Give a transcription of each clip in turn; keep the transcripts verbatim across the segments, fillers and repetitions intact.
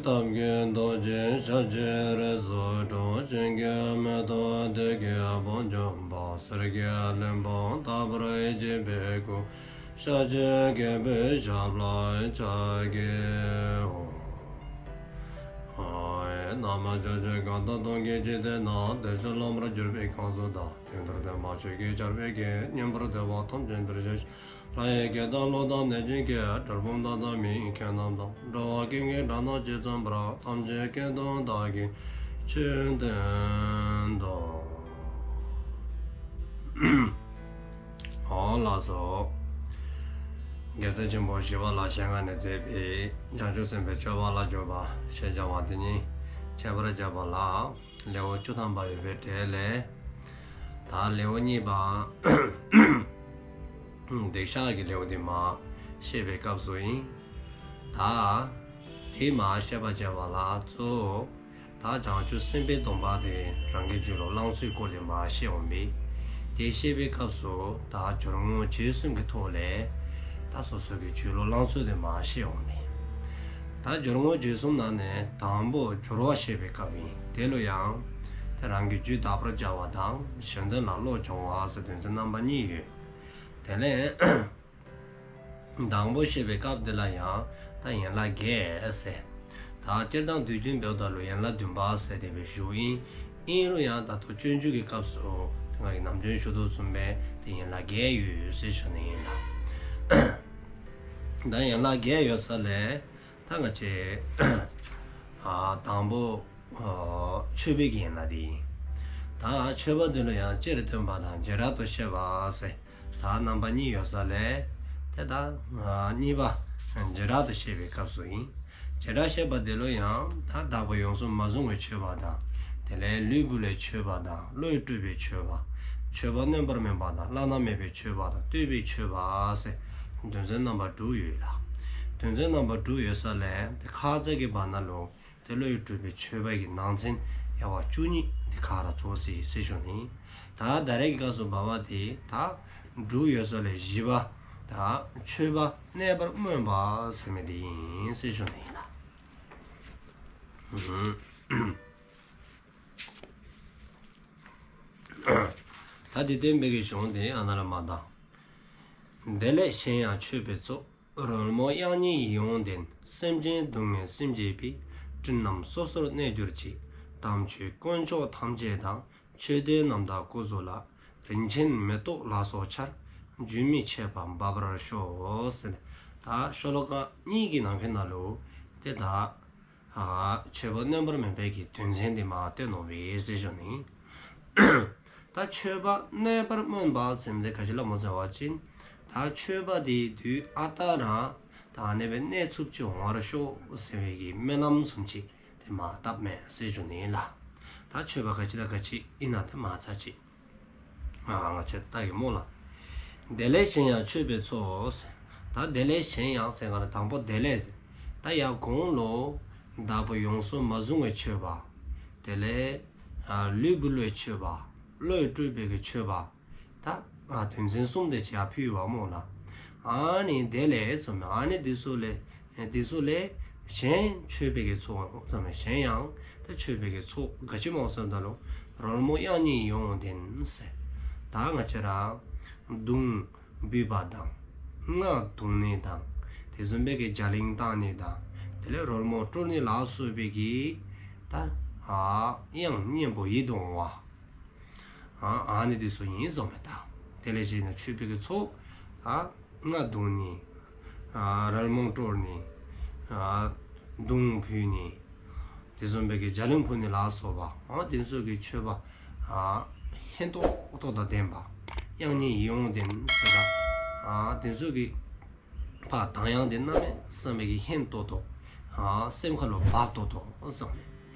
སྟོབས་ཀྱིས་རྡོ་རྗེའི་ཞལ་གྱི་རིགས་སུ་འཁྲུངས། ཞིང་གི་མེ་ཏོག་དུས་ཀྱི་བོངས་འཇོམས་པ། གསེར་གྱི་ལྷུན་པོ་ལྟ་བུར་བརྗིད་པའི་སྐུ། ཞལ་གཅིག་རྒྱལ་པོའི་ཞབས་ལ་ཕྱག་འཚལ་ལོ། ཨེ་ན་མ་ཕྱོགས་བཅུའི་གང་དག་སྟོང་གི་འཇིག་རྟེན་ན། བདེ་གཤེགས་སློབ་མར་གྱུར་པའི་གང་ཟག་དང་། དེང་འདིར་བསྟན་པ་ཆོས་ཀྱི་ཆར་འབེབས་ཀྱིས། ཉན་པར་འདོད་པ་ཐམས་ཅད་འདིར་གཤེགས་ཤིག། ལྷ་ཡི་སྐད་དང་ཀླུ་དང་གནོད་སྦྱིན་སྐད། གྲུལ་བུམ་དག་དང་མི་ཡི་སྐད་རྣམས་དང་། འགྲོ་བ་ཀུན་གྱི་སྒྲ་རྣམས་ཇི་ཙམ་པར། ཐམས་ཅད་སྐད་དུ་བདག་གིས་ཆོས་བསྟན་ཏོ། ཨོ་ལགས་སོ། རྒྱལ་སྲས་ཆེན་པོ་ཞི་བ་ལྷའི་ཞལ་སྔ་ནས་མཛད་པའི་བྱང་ཆུབ་སེམས་དཔའི་སྤྱོད་པ་ལ་འཇུག་པ་ཞེས་བྱ་བ་དེ་ཉིད་འཆད་པར་བྱ་བ་ལ། ལེའུ་བཅུ་ཐམ་པ་ཡོད་པའི་གྲས་ལས། ད་ལེའུ་གཉིས་པ་སྡིག་བཤགས་ཀྱི་ལེའུ་དེ་མར་བཤད་པའི་སྐབས་སུ་ཨིན། ད་དེ་མར་བཤད་པར་བྱ་བ་ལ་གཙོ་བོ་ད་བྱང་ཆུབ་སེམས་དཔའི་སྡོམ་པ་དེ་རང་གི་རྒྱུད་ལུ་བླང་ཚུལ་སྐོར་དེ་མར་བཤད་འོང་པས། དེ་བཤད་པའི་སྐབས་སུ་ད་སྦྱོར་དངོས་རྗེས་གསུམ་གྱི་ཐོག་ལས་ད་སོ་སོ་གི་རྒྱུད་ལུ་བླང་ཚུལ་དེ་མར་བཤད་འོང་པས། ད་སྦྱོར་དངོས་རྗེས་གསུམ་ནང་ནས་དང་པོ་སྦྱོར་བ་བཤད་པའི་སྐབས་ཨིན། དེ་ལུ་ཡང་ད་རང་གི་རྒྱུད་དག་པར་བྱ་བ་དང་གཞན་དོན་ལ་བློ་སྦྱོང་བ་ཟེར་དོན་ཚན་རྣམ་པ་གཉིས་ཡོད། དེ་ལས་དང་པོ་བཤད་པའི་སྐབས་འདི་ལ་ཡང་ད་ཡན་ལག་བརྒྱད་ཟེར། ད་སྤྱིར་བཏང་དུས་རྒྱུན་འབདཝ་ད་ལུ་ཡན་ལག་བདུན་པ་ཟེར་དེ་སྦེ་ཞུཝ་ཨིན། ཨིན་རུང་ཡང་ད་ལྟོ་སྤྱོད་འཇུག་གི་སྐབས་སུ་ད་ང་གིས་ནམ་རྒྱུན་ཞུ་དོ་བཟུམ་སྦེ་ཏེ་ཡན་ལག་བརྒྱད་ཡོད་ཟེར་ཞུ་ནི་ཨིན་ལགས། ད་ཡན་ལག་བརྒྱད་ཡོད་ས་ལས་ད་ང་བཅས་ཨ་དང་པོ་ཨ་མཆོད་པའི་གི་ཡན་ལག་དེ་ཨིན། ད་མཆོད་པ་འདི་ལུ་ཡང་སྤྱིར་སྟོན་པ་དང་བྱེ་བྲག་ཏུ་བཤད་པ་ཟེར་ད་རྣམ་པ་གཉིས་ཡོད་ས་ལས་ཏེ་ད་ཨ་གཉིས་པ་བྱེ་བྲག་ཏུ་བཤད་པའི་སྐབས་སུ་ཨིན། བྱེ་བྲག་བཤད་པ་འདི་ལུ་ཡང་ད་བདག་པོས་ཡོངས་སུ་མ་བཟུང་བའི་མཆོད་པ་དང་། དེ་ལས་ལུས་འབུལ་བའི་མཆོད་པ་དང་། བློས་སྤྲུལ་པའི་མཆོད་པ། མཆོད་པ་གནོན་པར་སྨོན་པ་དང་། བླ་ན་མེད་པའི་མཆོད་པ་དང་། བསྟོད་པའི་མཆོད་པ་ཟེར་དོན་ཚན་རྣམ་པ་དྲུག་ཡོད་ལགས། དོན་ཚན་རྣམ་པ་དྲུག་ཡོད་ས་ལས་ཏེ་ཁ་ཙ་གི་བར་ན་ལུ་ཏེ་བློས་སྤྲུལ་པའི་མཆོད་པ་གི་ནང་ཚན་ཡ་བ་བཅུ་གཉིས་དེ་ག་ར་རྫོགས་སོ་ཡི་ཟེར་ཞུ་ནི། ད་ད་རེས་ཀྱི་སྐབས་སུ་བབ་པ་དེ་ད་དྲུག་ཡོད་ས་ལས་བཞི་པ་ད་མཆོད་པ་གནས་པར་སྨོན་པ་ཟེར་མི་དེ་ཨིན་ཟེར་ཞུ་ནི་ཨིན་ལགས། ད་འདི་བསྟན་པའི་གི་གཞུང་དེ་ཨ་ན་ལས་མར་ད། དེ་ལས་གཞན་ཡང་མཆོད་པའི་ཚོགས། རོལ་མོ་དབྱངས་སྙན་ཡིད་འོང་ལྡན། སེམས་ཅན་སྡུག་བསྔལ་སིམ་བྱེད་པའི། སྤྲིན་རྣམས་སོ་སོར་གནས་གྱུར་ཅིག། དམ་ཆོས་དཀོན་མཆོག་ཐམས་ཅད་དང་། མཆོད་རྟེན་རྣམ་དག་སྐུ་གཟུགས་ལ། རིན་ཆེན་མེ་ཏོག་ལ་སོགས་ཆར། རྒྱུན་མི་འཆད་པར་འབབ་པར་ཤོག་ཟེར། ད་ཤོ་ལོ་ཀ་གཉིས་ཀྱི་ནང་འཁོད་ན་ལུ་ཏེ་ད་ཨ་མཆོད་པ་གནོན་པར་སྨོན་པའི་གི་དོན་ཚན་དེ་མར་བསྟན་ནུག་པས་ཟེར་ཞུ་ནི། ད་མཆོད་པ་གནོན་པར་སྨོན་པ་ཟེར་མི་དེ་ག་ཅི་ལུ་སྨོ་ཟེར་བ་ཅིན་ད་མཆོད་པ་དེ་དུས་ཨ་རྟག་ར་ད་ཨ་ནི་སྦེ་གནས་ཚུགསཔ་ཅིག་འོང་བར་ཤོག་ཟེར་བའི་གི་སྨོན་ལམ་བཟུམ་ཅིག་དེ་མར་བཏབ་མས་ཟེར་ཞུ་ནི་ལགས། ད་མཆོད་པ་ག་ཅི་དང་ག་ཅི་ཨིན་ན་དེ་མར་ཚར་ཅིག་ཨ་ང་བཅས་བལྟ་གེ་སྨོ་ལགས། དེ་ལས་གཞན་ཡང་མཆོད་པའི་ཚོགས། ད་དེ་ལས་གཞན་ཡང་ཟེར་ག་ལས་དང་པོ་དེ་ལས་ཟེར། ད་ཡར་གོང་ལུ་བདག་པོས་ཡོངས་སུ་མ་བཟུང་བའི་མཆོད་པ། དེ་ལས་ཨ་ལུས་འབུལ་བའི་མཆོད་པ། བློས་སྤྲུལ་པའི་གི་མཆོད་པ། ད་ཨ་དོན་ཚན་གསུམ་དེ་ཅིག་ཡར་ཕུལ་བ་སྨོ་ལགས། ཨ་ནི་དེ་ལས་གསུངམ་མས། ཨ་ནི་དེ་ཚུ་ལས་དེ་ཚུ་ལས་གཞན་མཆོད་པའི་གི་ཚོགས་གསུངམ་མས། གཞན་ཡང་ད་མཆོད་པའི་གི་ཚོགས་ག་ཅི་སྨོ་ཟེརཝ་ད་ལུ་རོལ་མོ་དབྱངས་སྙན་ཡིད་འོང་ལྡན་ཟེར། ད་ང་བཅས་ར་དུང་འབུད་པ་དང་རྔ་བརྡུང་ནི་དང་དེ་བཟུམ་སྦེ་གི་རྒྱ་གླིང་བཏང་ནི་དང་དེ་ལས་རོལ་མོ་དཀྲོལ་ནི་ལ་སོགས་པའི་གི་ད་ཨ་དབྱངས་སྙན་པོ་ཡིད་དུ་འོང་བ། ཨ་ཨ་ནི་དེ་ཚུ་ཨིན་གསུངམ་མས། ད་དེ་ལས་གཞན་ཡང་མཆོད་པའི་གི་ཚོགས། ཨ་རྔ་བརྡུང་ནི། ཨ་རོལ་མོ་དཀྲོལ་ནི། ཨ་དུང་འབུད་ནི། དེ་བཟུམ་སྦེ་གི་རྒྱ་གླིང་འཕུ་ནི་ལ་སོགས་པ། ཨ་དེ་ཚུ་གི་མཆོད་པ་ཨ་སྙན་ཏོག་ཏོ་དང་ལྡན་པ། དབྱངས་སྙན་ཡིད་འོང་ལྡན་ཟེར་ད་ཨ་དེ་ཚུ་གི་ཕར་གདངས་དབྱངས་དེ་གནམ་མེད་ས་མེད་ཀྱི་སྙན་ཏོག་ཏོ། ཨ་སེམས་ཁ་ལུ་འབབ་ཏོག་ཏོ་གསུངམ་མས།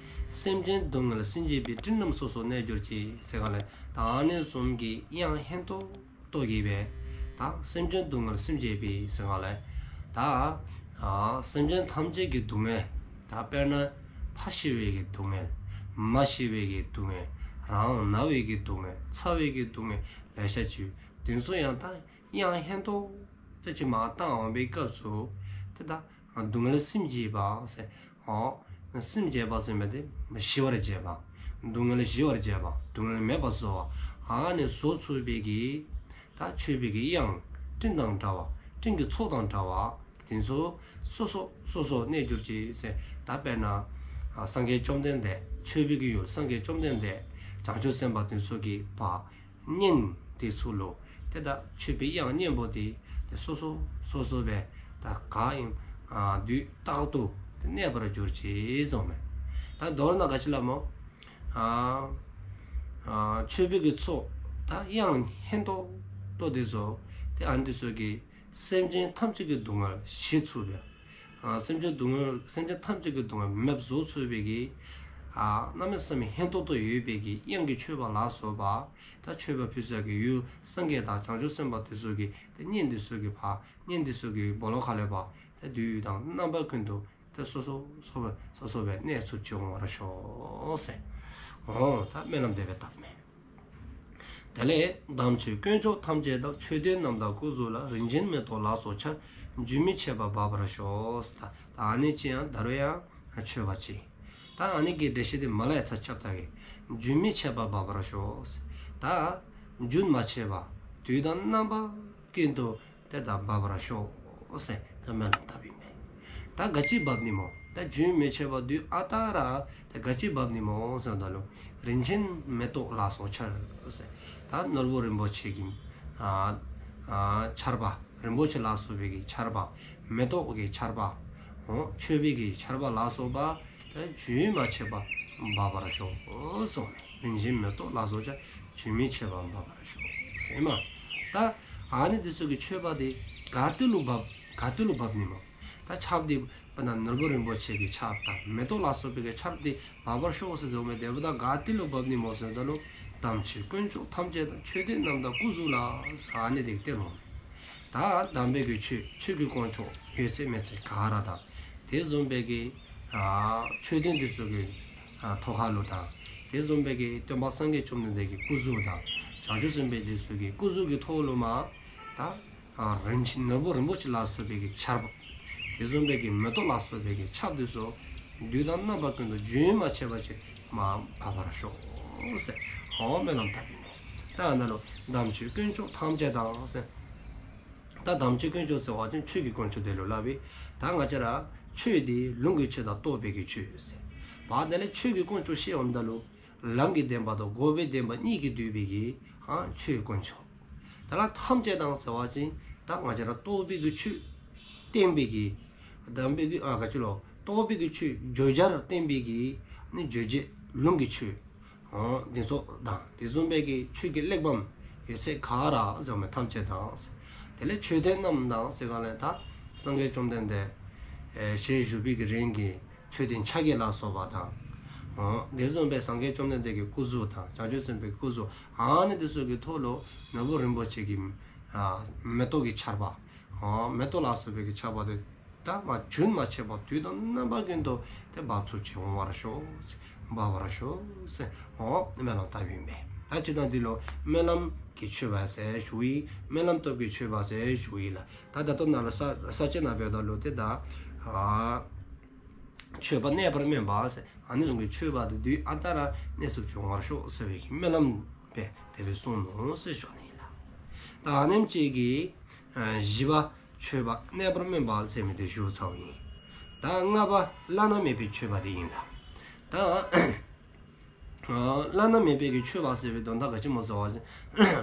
སེམས་ཅན་སྡུག་བསྔལ་སིམ་བྱེད་པའི། སྤྲིན་རྣམས་སོ་སོར་གནས་གྱུར་ཅིག་ཟེར་ག་ལས་ད་ཨ་ནི་བཟུམ་གྱི་དབྱངས་སྙན་ཏོག་ཏོ་གིས་སྦེ་ད་སེམས་ཅན་སྡུག་བསྔལ་སིམ་བྱེད་པའི་ཟེར་ག་ལས་ད་ཨ་སེམས་ཅན་ཐམས་ཅད་ཀྱི་སྡུག་བསྔལ། ད་དཔེར་ན་ཕ་ཤི་བའི་གི་སྡུག་བསྔལ། མ་ཤི་བའི་གི་སྡུག་བསྔལ། རང་ན་བའི་གི་སྡུག་བསྔལ། ཚ་བའི་གི་སྡུག་བསྔལ་ལེ་ཤ་ཅིག་དེ་ཚུ་ཡང་ད་དབྱངས་སྙན་ཏོག་ཏོ་ཅིག་མར་བཏང་འོང་པའི་སྐབས་སུ་ཏེ་ད་སྡུག་བསྔལ་སིམ་བྱེད་པ་ཟེར། ཨོ་ སེམས་བརྗེད་པ་ཟེར་མི་དེ་ཞི་བར་བྱེད་པ། སྡུག་བསྔལ་ཞི་བར་བྱེད་པ། སྡུག་བསྔལ་མེད་པར་བཟོ་བ། ཨ་ནི་བཟོ་ཚུགས་པའི་གི་ད་མཆོད་པའི་གི་དབྱངས་སྤྲིན་དང་འདྲ་བ། སྤྲིན་གྱི་ཚོགས་དང་འདྲ་བ། དེ་ཚོ་སོ་སོ་སོ་སོ་གནས་གྱུར་ཅིག་ཟེར། ད་དཔེར་ན་ཨ་སངས་རྒྱས་བཅོམ་ལྡན་འདས། མཆོད་པའི་གི་ཡུལ་སངས་རྒྱས་བཅོམ་ལྡན་འདས། བྱང་ཆུབ་སེམས་དཔའ་དེ་ཚོ་གི་བ་སྙན་དེ་ཚུ་ལུ་ཏེ་ད་མཆོད་པའི་དབྱངས་སྙན་པོ་དེ་ཏེ་སོ་སོ་སོ་སོ་སྦེ་ད་ག་ཨིན་ཨ་དུས་རྟག་ཏུ་ཏེ་གནས་པར་གྱུར་ཅིག་ཟེརཝ་མས། ད་མདོར་ན་ག་ཅི་ལ་མོ། ཨ་ཨ་མཆོད་པའི་གི་ཚོགས་ད་དབྱངས་སྙན་ཏོག་ཏོ་དེ་ཚུ་ཏེ་ཨ་ནི་དེ་ཚུ་གིས་སེམས་ཅན་ཐམས་ཅད་ཀྱི་སྡུག་བསྔལ་ཞི་ཚུགས་པའི། ཨ་སེམས་ཅན་སྡུག་བསྔལ་སེམས་ཅན་ཐམས་ཅད་ཀྱི་སྡུག་བསྔལ་མེདཔ་བཟོ་ཚུགས་པའི་གི་ཨ་གནམ་མེད་ས་མེད་སྙན་ཏོག་ཏོ་ཡོད་པའི་གི་དབྱངས་ཀྱི་མཆོད་པ་ལ་སོགས་པ། ད་མཆོད་པ་ཕུལ་ས་གི་ཡུལ་སངས་རྒྱས་དང་བྱང་ཆུབ་སེམས་དཔའ་དེ་ཚུ་གི་ཏེ་སྙན་དེ་ཚུ་གི་བ་སྙན་དེ་ཚུ་གི་སྦོ་ལོགས་ཁ་ལས་ཕར་ཏེ་དུས་དང་རྣམ་པ་ཀུན་ཏུ་ཏེ་སོ་སོ་སོ་སོ་སོ་སོ་སྦེ་གནས་ཚུགསཔ་ཅིག་འོང་བར་ཤོག་ཟེར། འོ་ད་སྨོན་ལམ་དེ་སྦེ་བཏབ་མས། དེ་ལས་དམ་ཆོས་དཀོན་མཆོག་ཐམས་ཅད་དང་། མཆོད་རྟེན་རྣམས་དང་སྐུ་གཟུགས་ལ། རིན་ཆེན་མེ་ཏོག་ལ་སོགས་ཆར། རྒྱུན་མི་འཆད་པར་འབབ་པར་ཤོག་ཟེར། ད་ཨ་ནི་ཅིག་ཡང་ད་རུང་ཡང་མཆོད་པ་ཅིག། ད་ཨ་ནི་གི་འགྲེལ་བཤད་དེ་མ་ལ་ཡ་ཚ་ཁྱབ་ད་གི། རྒྱུན་མི་འཆད་པར་འབབ་པར་ཤོག་ཟེར། ད་རྒྱུན་མ་ཆད་པར་དུས་དང་རྣམ་པ་ཀུན་ཏུ་ཏེ་ད་འབབ་པར་ཤོག་ཟེར་ད་སྨོན་ལམ་བཏབ་ཨིན་མས། ད་ག་ཅི་འབབ་ནི་མོ། ད་རྒྱུན་མི་འཆད་པར་དུས་ཨ་རྟག་ར་ད་ག་ཅི་འབབ་ནི་མོ་ཟེརཝ་ད་ལུ། རིན་ཆེན་མེ་ཏོག་ལ་སོགས་ཆར་ཟེར། ད་ནོར་བུ་རིན་པོ་ཆེ་གི་ཨ་ཨ་ཆར་པ། རིན་པོ་ཆེ་ལ་སོགས་པའི་གི་ཆར་པ། མེ་ཏོག་གི་ཆར་པ། འོ་མཆོད་པའི་གི་ཆར་པ་ལ་སོགས་པ། ད་རྒྱུན་མ་ཆད་པར་འབབ་པར་ཤོག་གསུངས་ནུག། རིན་ཆེན་མེ་ཏོག་ལ་སོགས་ཆར། རྒྱུན་མི་ཆད་པར་འབབ་པར་ཤོག་ཟེར་མས། ད་ཨ་ནི་དེ་ཚུ་གི་མཆོད་པ་དེ་ག་ཏེ་ལུ་འབབ་ག་ཏེ་ལུ་འབབ་ནི་མོ། ད་ཆརཔ་དེ་དཔེར་ན་ནོར་བུ་རིན་པོ་ཆེ་གི་ཆརཔ་དང་མེ་ཏོག་ལ་སོགས་པའི་གི་ཆརཔ་དེ་འབབ་པར་ཤོག་ཟེར་ཟེརཝ་མས། དེ་འབདཝ་ད་ག་ཏེ་ལུ་འབབ་ནི་མོ་ཟེརཝ་ད་ལུ། དམ་ཆོས་དཀོན་མཆོག་ཐམས་ཅད་དང་། མཆོད་རྟེན་རྣམས་དང་སྐུ་གཟུགས་ལ་ཟེར་ཨ་ནི་དེ་གིས་སྟོནམ་མས། ད་དམ་པའི་གི་ཆོས་ཆོས་ཀྱི་དཀོན་མཆོག་ཡོད་ཚད་མེད་ཚད་ག་ར་དང་། དེ་བཟུམ་སྦེ་གི་ཨ་མཆོད་རྟེན་དེ་ཚུ་གི་ཨ་ཐོག་ཁ་ལུ་དང་། དེ་བཟུམ་སྦེ་གི་སྟོན་པ་སངས་རྒྱས་བཅོམ་ལྡན་འདས་ཀྱི་སྐུ་གཟུགས་དང་། བྱང་ཆུབ་སེམས་དཔའ་དེ་ཚུ་གི་སྐུ་གཟུགས་ཀྱི་ཐོག་ལུ་མ་ད་ཨ་རིན་ཆེན་ནོར་བུ་རིན་པོ་ཆེ་ལ་སོགས་པའི་གི་ཆརཔ། དེ་བཟུམ་སྦེ་གི་མེ་ཏོག་ལ་སོགས་པའི་གི་ཆརཔ་དེ་ཚུ་དུས་དང་རྣམ་པ་ཀུན་ཏུ་རྒྱུན་མ་ཆད་པ་ཅིག་མ་འབབ་པར་ཤོག་ཟེར་འོ་སྨོན་ལམ་བཏབ་ཨིན་མས། ད་ཨ་ན་ལུ་དམ་ཆོས་དཀོན་མཆོག་ཐམས་ཅད་དང་ཟེར། ད་དམ་ཆོས་དཀོན་མཆོག་ཟེར་བ་ཅིན་ཆོས་ཀྱི་དཀོན་མཆོག་དེ་ལུ་སླབ་ཨིན། ད་ང་བཅས་ར་ཆོས་དེ་ལུང་གི་ཆོས་དང་རྟོགས་པའི་གི་ཆོས་ཟེར། བ་དེ་ལས་ཆོས་ཀྱི་དཀོན་མཆོག་ཤེས་འོངམ་ད་ལུ། ལམ་གྱི་བདེན་པ་དང་འགོག་པའི་བདེན་པ་གཉིས་ཀྱིས་བསྡུས་པའི་གི་ཨ་ཆོས་དཀོན་མཆོག། དེ་ལས་ཐམས་ཅད་དང་ཟེར་བ་ཅིན་ད་ང་བཅས་ར་རྟོགས་པའི་གི་ཆོས་བསྟན་པའི་གི་དམ་པའི་གི་ཨ་ག་ཅི་ལོ་རྟོགས་པའི་གི་ཆོས་བརྗོད་བྱར་བསྟན་པའི་གི་ནི་རྗོད་བྱེད་ལུང་གི་ཆོས། འོ་དེ་ཚུ་དང་དེ་བཟུམ་སྦེ་གི་ཆོས་ཀྱི་གླེགས་བམ་ཡོད་ཚད་ག་ར་ཟེརཝ་མས། ཐམས་ཅད་དང་། དེ་ལས་མཆོད་རྟེན་རྣམས་དང་ཟེར་ག་ལས་ད་སངས་རྒྱས་བཅོམ་ལྡན་འདས་ཨེ་ཞལ་བཞུགས་པའི་གི་རིང་གི་མཆོད་རྟེན་ཆ་བརྒྱད་ལ་སོགས་པ་དང་། འོ་དེ་བཟུམ་སྦེ་སངས་རྒྱས་བཅོམ་ལྡན་འདས་ཀྱི་སྐུ་གཟུགས་དང་བྱང་ཆུབ་སེམས་དཔའི་སྐུ་གཟུགས་ཨ་ནི་དེ་ཚུ་གི་ཐོག་ལུ་ནོར་བུ་རིན་པོ་ཆེ་གི་ཨ་མེ་ཏོག་གི་ཆརཔ། འོ་མེ་ཏོག་ལ་སོགས་པའི་གི་ཆརཔ་དེ་ད་མ་རྒྱུན་མ་ཆད་པར་དུས་དང་རྣམ་པ་ཀུན་ཏུ་དེ་འབབ་ཚུགསཔ་ཅིག་འོང་བར་ཤོག་ཟེར། འབབ་པར་ཤོག་ཟེར་འོ་སྨོན་ལམ་བཏབ་ཨིན་པས། ད་ཅི་ད་འདི་ལུ་སྨོན་ལམ་གྱི་མཆོད་པ་ཟེར་ཞུཝ་ཨིན། སྨོན་ལམ་སྟོབས་ཀྱི་མཆོད་པ་ཟེར་ཞུཝ་ཨིན་ལགས། ད་ད་ལྟོ་ནཱ་ལུ་ས་ས་བཅད་ནང་འབདཝ་ད་ལུ་ཏེ་ད་ཨ་མཆོད་པ་གནས་པར་སྨོན་པ་ཟེར་ཨ་ནི་བཟུམ་གྱི་མཆོད་པ་དེ་དུས་ཨ་རྟག་ར་གནས་ཚུགསཔ་ཅིག་འོང་བར་ཤོག་ཟེར་བའི་གི་སྨོན་ལམ་སྦེ་དེ་སྦེ་གསུངས་ནུག་ཟེར་ཞུ་ནི་ཨིན་ལགས། ད་ཨ་ནེམ་ཅིག་གིས་ཨ་བཞི་པ་མཆོད་པ་གནས་པར་སྨོན་པ་ཟེར་མི་དེ་ཞུ་ཚརཝ་ཨིན། ད་ལྔ་པ་བླ་ན་མེད་པའི་མཆོད་པ་དེ་ཨིན་ལགས། ད་ཨ་བླ་ན་མེད་པའི་གི་མཆོད་པ་ཟེར་བའི་དོན་དག་ག་ཅི་སྨོ་ཟེར་བ་ཅིན་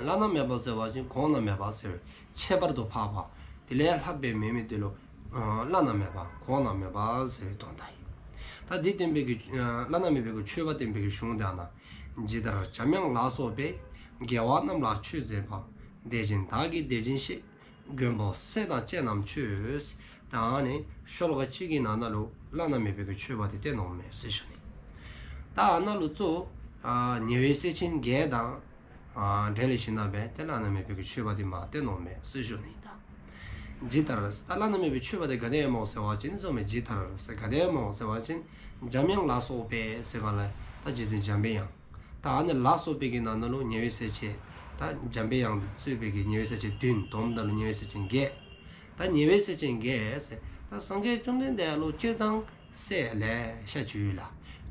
བླ་ན་མེད་པ་ཟེར་བ་ཅིན་གོང་ན་མེད་པ་ཟེར་བའི་ཁྱད་པར་དུ་འཕགས་པ་དེ་ལས་ལྷག་པའི་མེད་མི་དེ་ལུ་ཨ་བླ་ན་མེད་པ་གོང་ན་མེད་པ་ཟེར་བའི་དོན་དག་ཨིན། ད་འདི་བསྟན་པའི་གི་ཨ་བླ་ན་མེད་པའི་གི་མཆོད་པ་བསྟན་པའི་གི་གཞུང་དེ་ཨ་ན། ཇི་ལྟར་འཇམ་དབྱངས་ལ་སོགས་པས། རྒྱལ་བ་རྣམས་ལ་མཆོད་མཛད་པ། དེ་བཞིན་བདག་གིས་དེ་བཞིན་གཤེགས། མགོན་པོ་སྲས་དང་བཅས་རྣམས་མཆོད། ད་ཨ་ནི་ཤོ་ལོ་ཀ་གཅིག་གི་ནང་ན་ལུ་བླ་ན་མེད་པའི་གི་མཆོད་པ་དེ་བསྟན་ནུག་མས་ཟེར་ཞུ་ནི། ད་ཨ་ན་ལུ་གཙོ་ཨ་ཉེ་བའི་སྲས་ཆེན་བརྒྱད་དང་ཨ་འབྲེལ་ཞིནམ་ལས་ཏེ་བླ་ན་མེད་པའི་གི་མཆོད་པ་དེ་མ་བསྟན་ནུག་མས་ཟེར་ཞུ་ནི་ད། ཇི་ལྟར་ད་བླ་ན་མེད་པའི་མཆོད་པ་དེ་ག་དེ་སྨོ་ཟེར་བ་ཅིན་ཟེརཝ་མས། ཇི་ལྟར་ཟེར་ག་དེ་སྨོ་ཟེར་བ་ཅིན་འཇམ་དབྱངས་ལ་སོགས་པས་ཟེར་ག་ལས་ད་རྗེ་བཙུན་འཇམ་པའི་དབྱངས། ད་ཨ་ནི་ལ་སོགས་པའི་གི་ནང་ན་ལུ་ཉེ་བའི་སྲས་ཆེན་ད་འཇམ་པའི་དབྱངས་གཙོས་པའི་གི་ཉེ་བའི་སྲས་ཆེན་བདུན། བསྡོམས་ད་ལུ་ཉེ་བའི་སྲས་ཆེན་བརྒྱད། ད་ཉེ་བའི་སྲས་ཆེན་བརྒྱད་ཟེར་ད་སངས་རྒྱས་བཅོམ་ལྡན་འདས་ལུ་སྤྱིར་བཏང་ སྲས་ལེ་ཤ་ཅིག་ཡོད་ལགས།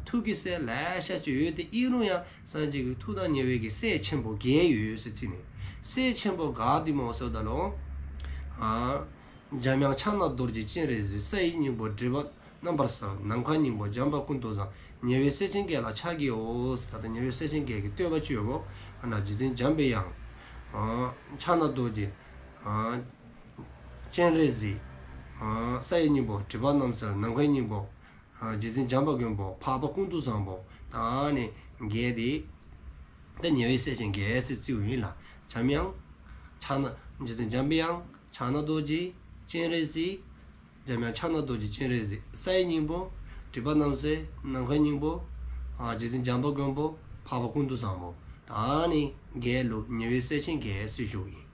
ཐུགས་ཀྱི་སྲས་ལེ་ཤ་ཅིག་ཡོད་དེ་ཨིན་རུང་ཡང་སངས་རྒྱས་ཀྱི་ཐུགས་དང་ཉེ་བའི་གི་སྲས་ཆེན་པོ་བརྒྱད་ཡོད་ཟེར་ཅི་ནི། སྲས་ཆེན་པོ་ག་དེ་སྨོ་ཟེརཝ་ད་ལུ། ཨ། འཇམ་དབྱངས་ཕྱག་ན་རྡོ་རྗེ་སྤྱན་རས་གཟིགས། ས་ཡི་སྙིང་པོ་སྒྲིབ་པ་རྣམ་པར་སེལ། ནམ་མཁའི་སྙིང་པོ་བྱམས་པ་ཀུན་ཏུ་བཟང་། ཉེ་བའི་སྲས་ཆེན་བརྒྱད་ལ་ཕྱག་བགྱིའོ་ཟེར། ད་ལྟ་ཉེ་བའི་སྲས་ཆེན་བརྒྱད་ཀྱི་བསྟོད་པ་ཅིག་ཡོདཔ་ཨ་ནཱ་རྗེ་བཙུན་འཇམ་པའི་དབྱངས། ཨ། ཕྱག་ན་རྡོ་རྗེ། ཨ། སྤྱན་རས་གཟིགས། ཨ། ས་ཡི་སྙིང་པོ་སྒྲིབ་པ་རྣམ་སེལ། ནམ་མཁའི་སྙིང་པོ། ཨ། རྗེ་བཙུན་བྱམས་པ་མགོན་པོ། འཕགས་པ་ཀུན་ཏུ་བཟང་པོ། ད་ཨ་ནི་བརྒྱད་དེ། ད་ཉེ་བའི་སྲས་ཆེན་བརྒྱད་ཟེར་བརྩིཝ་ཨིན་ལགས། འཇམ་དབྱངས། ཕྱག་ན་རྗེ་བཙུན་འཇམ་པའི་དབྱངས། ཕྱག་ན་རྡོ་རྗེ། སྤྱན་རས་གཟིགས། འཇམ་དབྱངས་ཕྱག་ན་རྡོ་རྗེ་སྤྱན་རས་གཟིགས། ས་ཡི་སྙིང་པོ། སྒྲིབ་པ་རྣམ་སེལ། ནམ་མཁའི་སྙིང་པོ། ཨ། རྗེ་བཙུན་བྱམས་པ་མགོན་པོ། འཕགས་པ་ཀུན་ཏུ་བཟང་པོ། ད་ཨ་ནི་བརྒྱད་ལུ་ཉེ་བའི་སྲས་ཆེན་བརྒྱད་ཟེར་ཞུཝ་ཨིན།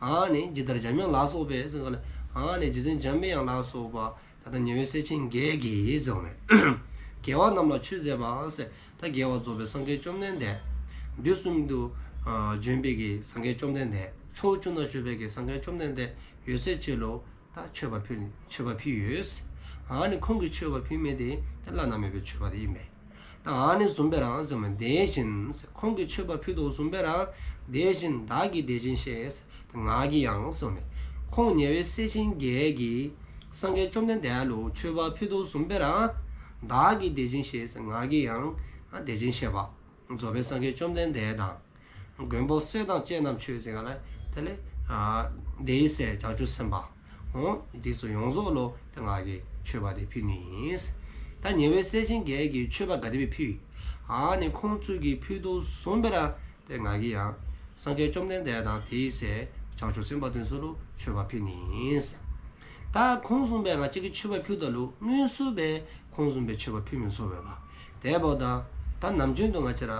ཨ་ནི་ཇི་ལྟར་འཇམ་དབྱངས་ལ་སོགས་པའི་ཟེར་ག་ལས། ཨ་ནི་རྗེ་བཙུན་འཇམ་པའི་དབྱངས་ལ་སོགས་པ་ད་ལྟ་ཉེ་བའི་སྲས་ཆེན་བརྒྱད་ཀྱིས་ཟེརཝ་མས། རྒྱལ་བ་རྣམས་ལ་ཆོས་མཛད་པ་ཟེར། ད་རྒྱལ་བ་རྫོགས་པའི་སངས་རྒྱས་བཅོམ་ལྡན་འདས། དུས་གསུམ་དུ། ཨ། བྱོན་པའི་གི་སངས་རྒྱས་བཅོམ་ལྡན་འདས། ཕྱོགས་བཅུ་ན་བཞུགས་པའི་གི་སངས་རྒྱས་བཅོམ་ལྡན་འདས་ཡོད་ཚད་ཅིག་ལུ། ད་མཆོད་པ་ཕུལ། མཆོད་པ་ཕུལ་ཡོད། ཨ་ནི་ཁོང་གིས་མཆོད་པ་ཕུལ་མི་དེ་ད་བླ་ན་མེད་པའི་མཆོད་པ་དེ་ཨིན་པས། ད་ཨ་ནི་བཟུམ་སྦེ་ར་ཟེརཝ་མས། དེ་བཞིན་ཟེར། ཁོང་གིས་མཆོད་པ་ཕུལ་དོ་བཟུམ་སྦེ་ར། དེ་བཞིན་བདག་གིས་དེ་བཞིན་གཤེགས་ཟེར། ད་ང་གིས་ཡང་ཟེརཝ་མས། ཁོང་ཉེ་བའི་སྲས་ཆེན་བརྒྱད་ཀྱིས་སངས་རྒྱས་བཅོམ་ལྡན་འདས་ལུ་མཆོད་པ་ཕུལ་དོ་བཟུམ་སྦེ་ར། བདག་གིས་དེ་བཞིན་གཤེགས་ཟེར། ང་གིས་ཡང་དེ་བཞིན་གཤེགས་པ། རྫོགས་པའི་སངས་རྒྱས་བཅོམ་ལྡན་འདས་དང་། མགོན་པོ་སྲས་དང་བཅས་རྣམས་མཆོད་ཟེར་ག་ལས། དེ་ལས། ཨ། དེ་ཡི་སྲས་བྱང་ཆུབ་སེམས་དཔའ། འོ། དེ་ཚུ་ཡོངས་རྫོགས་ལུ་ཏེ་ང་གིས་མཆོད་པ་དེ་ཕུལ་ནི་ཨིན། ད་ཉེ་བའི་སྲས་ཆེན་བརྒྱད་ཀྱིས་མཆོད་པ་ག་དེ་སྦེ་ཕུལ། ཨ་ནི་ཁོང་ཚུ་གིས་ཕུལ་དོ་བཟུམ་སྦེ་ར། ཏེ་ང་གིས་ཡང་སངས་རྒྱས་བཅོམ་ལྡན་འདས་དང་དེ་ཡི་སྲས་བྱང་ཆུབ་སེམས་དཔའ་དེ་ཚུ་ལུ་མཆོད་པ་ཕུལ་ནི་ཨིན། ད་ཁོང་བཟུམ་སྦེ་ང་བཅས་ཀྱིས་མཆོད་པ་ཕུལཝ་ད་ལུ་དངོས་སུ་སྦེ་ཁོང་བཟུམ་སྦེ་མཆོད་པ་ཕུལ་མི་ཚུགས་པས་པ། དེ་འབདཝ་ད་ད་ནམ་རྒྱུན་དུ་ང་བཅས་ར་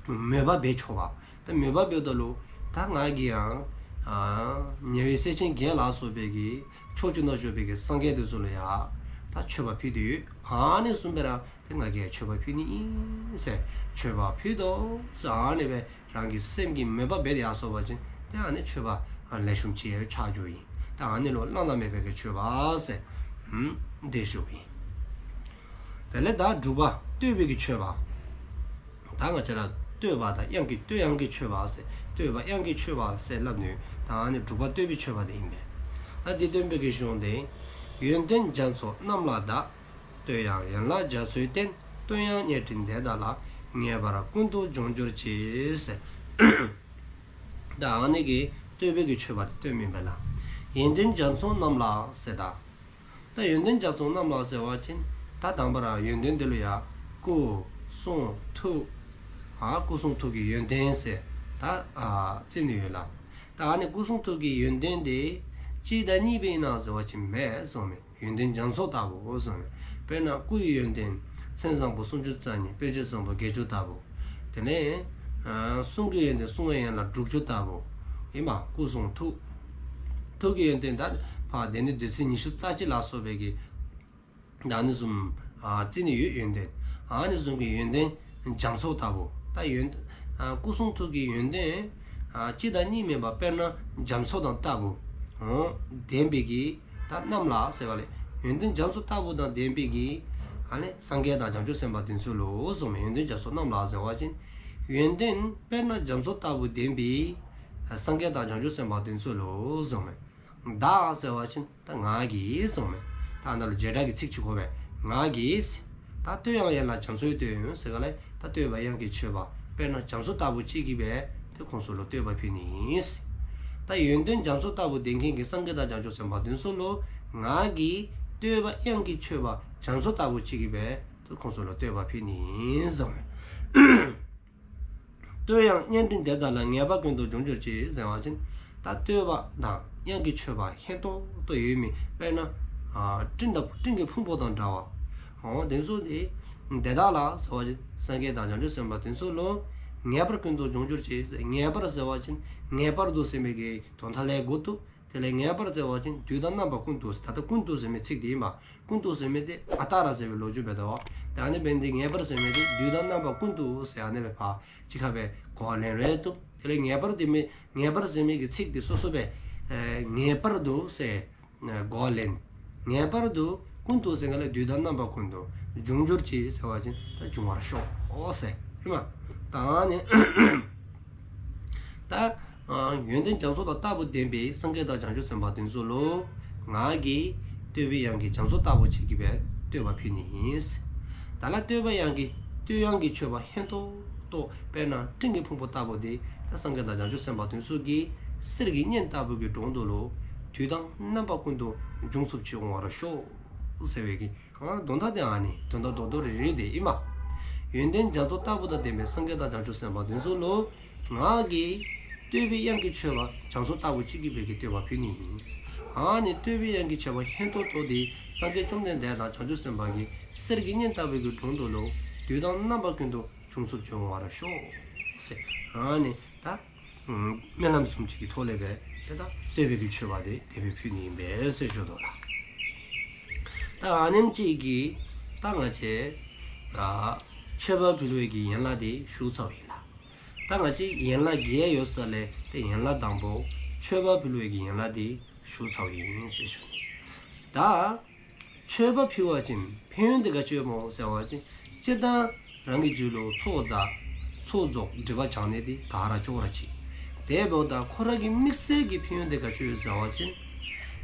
མོས་པ་འབད་ཆོག་པ། ད་མོས་པ་འབདཝ་ད་ལུ་ད་ང་གིས་ཡང་། ཨ། ཉེ་བའི་སྲས་ཆེན་བརྒྱད་ལ་སོགས་པའི་གི་ཕྱོགས་བཅུ་ན་བཞུགས་པའི་གི་སངས་རྒྱས་དེ་ཚུ་ལུ་ཡང་ད་མཆོད་པ་ཕུལ་ཏེ་ཡོད། ཨ་ནི་བཟུམ་སྦེ་ར་ཏེ་ང་གིས་མཆོད་པ་ཕུལ་ནི་ཨིན་ཟེར། མཆོད་པ་ཕུལ་དོ་ཟེར་ཨ་ནི་སྦེ་རང་གི་སེམས་ཀྱི་མོས་པ་འབད་དེ་ཡར་སོང་པ་ཅིན་ཏེ་ཨ་ནི་མཆོད་པ་ལེགས་ཤོམ་ཅིག་ཆགས་འགྱོཝ་ཨིན། ད་ཨ་ནི་ལུ་བླ་ན་མེད་པའི་གི་མཆོད་པ་ཟེར། ཨུམ། དེ་ཞུཝ་ཨིན། དེ་ལས་ད་དྲུག་པ་བསྟོད་པའི་གི་མཆོད་པ། ད་ང་བཅས་ར་བསྟོད་པ་དང་དབྱངས་ཀྱི་བསྟོད། དབྱངས་ཀྱི་མཆོད་པ་ཟེར། བསྟོད་པ་དབྱངས་ཀྱི་མཆོད་པ་ཟེར་སླབ་ནི། ད་ཨ་ནི་དྲུག་པ་བསྟོད་པའི་མཆོད་པ་དེ་ཨིན་པས། ད་འདི་སྟོན་པའི་གི་གཞུང་དེ། ཡོན་ཏན་རྒྱ་མཚོ་རྣམས་ལ་བདག། བསྟོད་དབྱངས་ཡན་ལག་རྒྱ་མཚོའི་རྟེན། བསྟོད་དབྱངས་སྙན་སྤྲིན་དེ་དག་ལ། ངེས་པར་ཀུན་ཏུ་འབྱུང་གྱུར་ཅིག་ཟེར། ད་ཨ་ནི་གི་བསྟོད་པའི་གི་མཆོད་པ་དེ་སྟོནམ་ཨིན་པས་ལགས། ཡོན་ཏན་རྒྱ་མཚོ་རྣམས་ལ་ཟེར་ད། ད་ཡོན་ཏན་རྒྱ་མཚོ་རྣམས་ལ་ཟེར་བ་ཅིན་ད་དང་པ་ར་ཡོན་ཏན་དེ་ལུ་ཡང་སྐུ་གསུང་ཐུགས། ཨ། སྐུ་གསུང་ཐུགས་ཀྱི་ཡོན་ཏན་ཟེར་ད། ཨ། བརྩི་ནི་ཡོད་ལགས། ད་ཨ་ནི་སྐུ་གསུང་ཐུགས་ཀྱི་ཡོན་ཏན་དེ་གཅིག་དང་གཉིས་སྦེ་ཨིན་ན་ཟེར་བ་ཅིན་མེན་གསུངསམ་མས། ཡོན་ཏན་རྒྱ་མཚོ་ལྟ་བུ་གསུངསམ་མས། དཔེར་ན་སྐུ་ཡི་ཡོན་ཏན་མཚན་བཟང་པོ་སུམ་ཅུ་རྩ་གཉིས། དཔེ་བྱད་བཟང་པོ་བརྒྱད་ཅུ་ལྟ་བུ། དེ་ལས། ཨ། གསུང་གི་ཡོན་ཏན་གསུང་བའི་ཡན་ལག་དྲུག་ཅུ་ལྟ་བུ། ཨིན་པ། སྐུ་གསུང་ཐུགས། ཐུགས་ཀྱི་ཡོན་ཏན་ད་ཕར་སྡེ་སྣོད་བདུད་རྩི་ཉི་ཤུ་རྩ་གཅིག་ལ་སོགས་པའི་གི། ད་ཨ་ནི་བཟུམ། ཨ། བརྩི་ནི་ཡོད་ཡོན་ཏན། ཨ་ནི་བཟུམ་གྱི་ཡོན་ཏན་རྒྱ་མཚོ་ལྟ་བུ། ད་ཡོན། ཨ། སྐུ་གསུང་ཐུགས་ཀྱི་ཡོན་ཏན། ཨ། གཅིག་དང་གཉིས་མེན་པར་དཔེར་ན་རྒྱ་མཚོ་དང་ལྟ་བུ། འོ། ལྡན་པའི་གི། ད་རྣམས་ལ་ཟེར་བ་ལས། ཡོན་ཏན་རྒྱ་མཚོ་ལྟ་བུ་དང་ལྡན་པའི་གི། ཨ་ནི་སངས་རྒྱས་དང་བྱང་ཆུབ་སེམས་དཔའ་དེ་ཚུ་ལུ་གསུངསམ་མས། ཡོན་ཏན་རྒྱ་མཚོ་རྣམས་ལ་ཟེར་བ་ཅིན། ཡོན་ཏན་དཔེར་ན་རྒྱ་མཚོ་ལྟ་བུ་ལྡན་པའི། སངས་རྒྱས་དང་བྱང་ཆུབ་སེམས་དཔའ་དེ་ཚུ་ལུ་གསུངསམ་མས། བདག་ཟེར་བ་ཅིན་ད་ང་གིས་གསུངསམ་མས། ད་ཨ་ནཱ་ལུ་བྱེ་བྲག་གི་ཚིག་ཅིག་དགོ་པས། ང་གིས། ད་བསྟོད་དབྱངས་ཡན་ལག་རྒྱ་མཚོའི་རྟེན་ཟེར་ག་ལས། ད་བསྟོད་པ་དབྱངས་ཀྱི་མཆོད་པ། དཔེར་ན་རྒྱ་མཚོ་ལྟ་བུ་ཅིག་གིས་སྦེ་ཏེ་ཁོང་ཚུ་ལུ་བསྟོད་པ་ཕུལ་ནི་ཨིན། ད་ཡོན་ཏན་རྒྱ་མཚོ་ལྟ་བུ་ལྡན་མཁན་གྱི་སངས་རྒྱས་དང་བྱང་ཆུབ་སེམས་དཔའ་དེ་ཚུ་ལུ་ང་གིས་བསྟོད་པ་དབྱངས་ཀྱི་མཆོད་པ་རྒྱ་མཚོ་ལྟ་བུ་ཅིག་གིས་སྦེ་ཏེ་ཁོང་ཚུ་ལུ་བསྟོད་པ་ཕུལ་ནི་ཨིན་གསུངསམ་མས། བསྟོད་དབྱངས་སྙན་སྤྲིན་དེ་དག་ལ། ངེས་པར་ཀུན་ཏུ་འབྱུང་གྱུར་ཅིག་ཟེར་བ་ཅིན། ད་བསྟོད་པ་དང་དབྱངས་ཀྱི་མཆོད་པ་ཧན་ཏོང་ཏོ་ཡོད་མི། དཔེར་ན། ཨ། སྤྲིན་དང་སྤྲིན་གྱི་ཕུང་པོ་དང་འདྲ་བ། འོ་དེ་ཚུ་དེ། དེ་དག་ལ་ཟེར་བ་ཅིན་སངས་རྒྱས་དང་བྱང་ཆུབ་སེམས་དཔའ་དེ་ཚུ་ལུ། ངེས་པར་ཀུན་ཏུ་འབྱུང་གྱུར་ཅིག་ཟེར། ངེས་པར་ཟེར་བ་ཅིན་ངེས་པར་དུ་ཟེར་མི་གི་དོན་དག་ལས་གོ་ཐུབ། དེ་ལས་ངེས་པར་ཟེར་བ་ཅིན་དུས་དང་རྣམ་པ་ཀུན་ཏུ། ད་ལྟ་ཀུན་ཏུ་ཟེར་མི་ཚིག་དེ་ཨིན་པ། ཀུན་ཏུ་ཟེར་མི་དེ་ཨ་རྟག་ར་ཟེར་བའི་ལོ་རྒྱུས་འབད་དོ། ད་ཨ་ནི་འབད་ནི་དེ་ངེས་པར་ཟེར་མི་དེ་དུས་དང་རྣམ་པ་ཀུན་ཏུ་ཟེར་ཨ་ནི་སྦེ་ཕར་གཅིག་ཁར་སྦེ་གོ་བ་ལེན་རུང་བཏུབ། དེ་ལས་ངེས་པར་དེ་མི་ངེས་པར་ཟེར་མི་གི་ཚིག་དེ་སོ་སོ་སྦེ། ཨེ། ངེས་པར་དུ་ཟེར། ཨེ། གོ་བ་ལེན། ངེས་པར་དུ་ ཀུན་ཏུ་ཟེར་ག་ལས་དུས་དང་རྣམ་པ་ཀུན་ཏུ་འབྱུང་གྱུར་ཅིག་ཟེར་བ་ཅིན་ད་འབྱུང་བར་ཤོག་ཟེར་ཨིན་མས། ད་ཨ་ནི་ད་ཨ་ཡོན་ཏན་རྒྱ་མཚོ་དང་ལྟ་བུ་ལྡན་པའི་སངས་རྒྱས་དང་བྱང་ཆུབ་སེམས་དཔའ་དེ་ཚུ་ལུ་ང་གིས་བསྟོད་པའི་དབྱངས་ཀྱིས་རྒྱ་མཚོ་ལྟ་བུ་ཅིག་གིས་སྦེ་བསྟོད་པ་ཕུལ་ནི་ཨིན། ད་ལ་བསྟོད་པའི་དབྱངས་ཀྱིས་བསྟོད་དབྱངས་ཀྱི་མཆོད་པ་སྙན་ཏོག་ཏོ་དཔེར་ན་སྤྲིན་གྱི་ཕུང་པོ་ལྟ་བུ་དེ་ད་སངས་རྒྱས་དང་བྱང་ཆུབ་སེམས་དཔའ་དེ་ཚུ་གི་གསེར་གྱི་སྙན་ལྟ་བུ་གི་དྲུང་དུ་ལུ་དུས་དང་རྣམ་པ་ཀུན་ཏུ་འབྱུང་ཚུགསཔ་ཅིག་འོང་བར་ཤོག་ཟེར་བའི་གི་ཨ་དོན་དག་དེ་ཨ་ནི་དོན་དག་རྡོག་རྡོག་རིལ་རིལ་དེ་ཨིན་མས། ཡོན་ཏན་རྒྱ་མཚོ་ལྟ་བུ་དང་ལྡན་པའི་སངས་རྒྱས་དང་བྱང་ཆུབ་སེམས་དཔའ་དེ་ཚུ་ལུ་ང་གིས་བསྟོད་པའི་དབྱངས་ཀྱི་མཆོད་པ་རྒྱ་མཚོ་ལྟ་བུ་ཅིག་གིས་སྦེ་གི་བསྟོད་པ་ཕུལ་ནི་ཨིན། ཨ་ནི་བསྟོད་པའི་དབྱངས་ཀྱི་མཆོད་པ་སྙན་ཏོག་ཏོ་དེ་སངས་རྒྱས་བཅོམ་ལྡན་འདས་དང་བྱང་ཆུབ་སེམས་དཔའ་གི་གསེར་གྱི་སྙན་ལྟ་བུ་གི་དྲུང་དུ་ལུ་དུས་དང་རྣམ་པ་ཀུན་ཏུ་འབྱུང་ཚུགསཔ་ཅིག་འོང་བར་ཤོག་ཟེར་ཨ་ནི་ད་སྨོན་ལམ་བཟུམ་ཅིག་གི་ཐོག་ལས་སྦེ་ཏེ་ད་བསྟོད་པའི་གི་མཆོད་པ་དེ་དེ་སྦེ་ཕུལ་ནི་ཨིན་པས་ཟེར་ཞུ་དོ་ལགས། ད་ཨ་ནེམ་ཅིག་གིས་ད་ང་བཅས་ཨ་མཆོད་པ་ཕུལ་བའི་གི་ཡན་ལག་དེ་ཞུ་ཚརཝ་ཨིན་ལགས། ད་ང་བཅས་ཡན་ལག་བརྒྱད་ཡོད་ས་ལས་ཏེ་ཡན་ལག་དང་པོ་མཆོད་པ་ཕུལ་བའི་གི་ཡན་ལག་དེ་ཞུ་ཚརཝ་ཨིན་ཟེར་ཞུ་ནི། ད་མཆོད་པ་ཕུལ་བ་ཅིན་ཕན་ཡོན་དེ་ག་ཅི་ཡོདཔ་སྨོ་ཟེར་བ་ཅིན་སྤྱིར་བཏང་རང་གི་རྒྱུད་ལུ་ཚོགས་རྫོགས་ཚོགས་རྫོགས་སྒྲིབ་པ་སྦྱང་ནི་དེ་ག་ར་ཅོག་ར་གཅིག། དེ་འབདཝ་ད་ཁོ་ར་གི་དམིགས་བསལ་གྱི་ཕན་ཡོན་དེ་ག་ཅི་ཡོད་ཟེར་བ་ཅིན་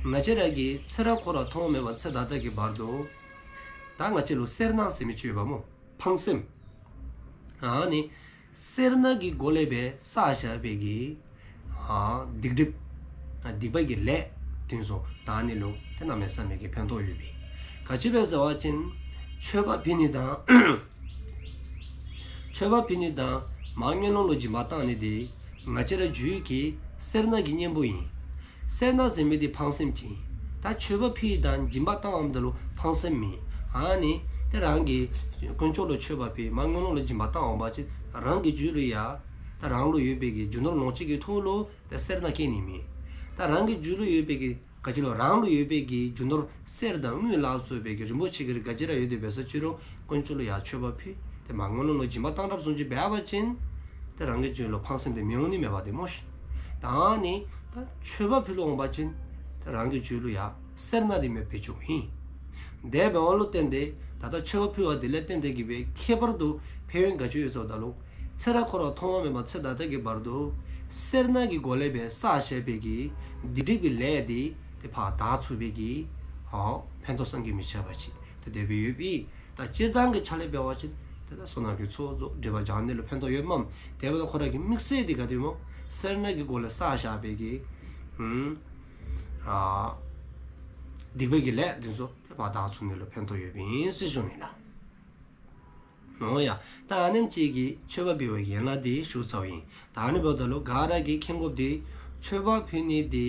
ང་བཅས་ར་གིས་ཚེ་རབས་འཁོར་བ་ཐོག་མེད་པ་ཚེ་ད་ལྟ་གི་བར་དུ་ད་ང་བཅས་ལུ་སེར་སྣ་ཟེར་མི་ཅིག་ཡོདཔ་སྨོ། ཕངས་སེམས། ཨ་ནི་སེར་སྣ་གི་སྒོ་ལས་སྦེ་བསགས་བཞག་པའི་གི་ཨ་སྡིག་སྒྲིབ་ཨ་སྡིག་པ་གི་ལས་དེ་ཚུ་དག་ནི་ལུ་ཏེ་གནམ་མེད་ས་མེད་ཀྱི་ཕན་ཐོགས་ཡོད་པས། ག་ཅི་སྦེ་ཟེར་བ་ཅིན་མཆོད་པ་ཕུལ་ནི་དང་མཆོད་པ་ཕུལ་ནི་དང་མར་ངན་སློང་ལུ་སྦྱིན་པ་བཏང་ནི་དེ་ང་བཅས་ར་རྒྱུད་ཀྱི་སེར་སྣ་གི་གཉེན་པོ་ཨིན། སེར་སྣ་ཟེར་མི་དེ་ཕངས་སེམས་ཅིག་ཨིན། ད་མཆོད་པ་ཕུལ་དང་སྦྱིན་པ་བཏང་འོངམ་ད་ལུ་ཕངས་སེམས་མེད། ཨ་ནི་ཏེ་རང་གིས་དཀོན་མཆོག་ལུ་མཆོད་པ་ཕུལ་མར་ངན་སློང་ལུ་སྦྱིན་པ་བཏང་འོང་པ་ཅིན་རང་གི་རྒྱུད་ལུ་ཡང་ད་རང་ལུ་ཡོད་པའི་གི་རྒྱུ་ནོར་ལོངས་སྤྱོད་ཀྱི་ཐོག་ལུ་ཏེ་སེར་སྣ་སྐྱེ་ནི་མེད། ད་རང་གི་རྒྱུད་ལུ་ཡོད་པའི་གི་ག་ཅི་ལོ་རང་ལུ་ཡོད་པའི་གི་རྒྱུ་ནོར་གསེར་དང་དངུལ་ལ་སོགས་པའི་གི་རིན་པོ་ཆེ་གི་རིགས་ག་ཅི་ར་ཡོད་དེ་འབད་ས་ཅི་རུང་དཀོན་མཆོག་ལུ་ཡང་མཆོད་པ་ཕུལ་ཏེ་མར་ངན་སློང་ལུ་སྦྱིན་པ་བཏང་རབས་བཟུམ་ཅིག་འབད་བ་ཅིན་ཏེ་རང་གི་རྒྱུད་ལུ་ཕངས་སེམས་དེ་མི་འོང་ནི་མེད་པ་དེ་སྨོ་ཤིག། ད་ནི་ད་མཆོད་པ་ཕུལ་ལུ་འོང་པ་ཅིན་ཏེ་རང་གི་རྒྱུད་ལུ་ཡང་སེར་སྣ་དེ་མེདཔ་སྦེ་འགྱོཝ་ཨིན། དེ་འབདཝ་ལུ་བརྟེན་ཏེ་ད་ལྟ་མཆོད་པ་ཕུལ་བ་དེ་ལས་བརྟེན་ཏེ་གི་སྦེ་ཁྱད་པར་དུ་ཕན་ཡོན་ག་ཅི་ཡོད་ཟེརཝ་ད་ལུ་ཚེ་རབས་འཁོར་བ་ཐོག་མ་མེད་པ་ཚེ་ད་ལྟ་གི་བར་དུ་སེར་སྣ་གི་སྒོ་ལས་སྦེ་བསགས་བཞག་པའི་གི་སྡིག་སྒྲིབ་ཀྱི་ལས་དེ་ཏེ་ཕར་དག་ཚུགས་པའི་གི་ཨོ་ཕན་ཐོགས་བསམ་གྱིས་མི་ཁྱབ་པ་ཅིག་ཏེ་དེ་སྦེ་ཡོདཔ་ཨིན། ད་སྤྱིར་བཏང་གི་ཆ་ལས་འབད་བ་ཅིན་ཏེ་ད་བསོད་ནམས་ཀྱི་ཚོགས་རྫོགས་སྒྲིབ་པ་སྦྱང་ནི་ལུ་ཕན་ཐོགས་ཡོདཔ་མས། དེ་འབདཝ་ད་ཁོ་ར་གི་དམིགས་བསལ་དེ་ག་དེ་སྨོ་སེར་སྣ་གི་སྒོ་ལས་བསགས་བཞག་པའི་གི་ཨུམ་ཨ་སྡིག་པའི་གི་ལས་དེ་ཚུ་ཏེ་ཕར་དག་ཚུགས་ནི་ལུ་ཕན་ཐོགས་ཡོདཔ་ཨིན་ཟེར་ཞུ་ནི་ལགས། འོང་ཡ། ད་ཨ་ནེམ་ཅིག་གིས་མཆོད་པ་ཕུལ་བའི་ཡན་ལག་དེ་ཞུ་ཚརཝ་ཨིན། ད་ཨ་ནི་འབདཝ་ད་ལུ་ག་ར་གིས་མཁྱེན་དགོཔ་དེ་མཆོད་པ་ཕུལ་ནི་དེ་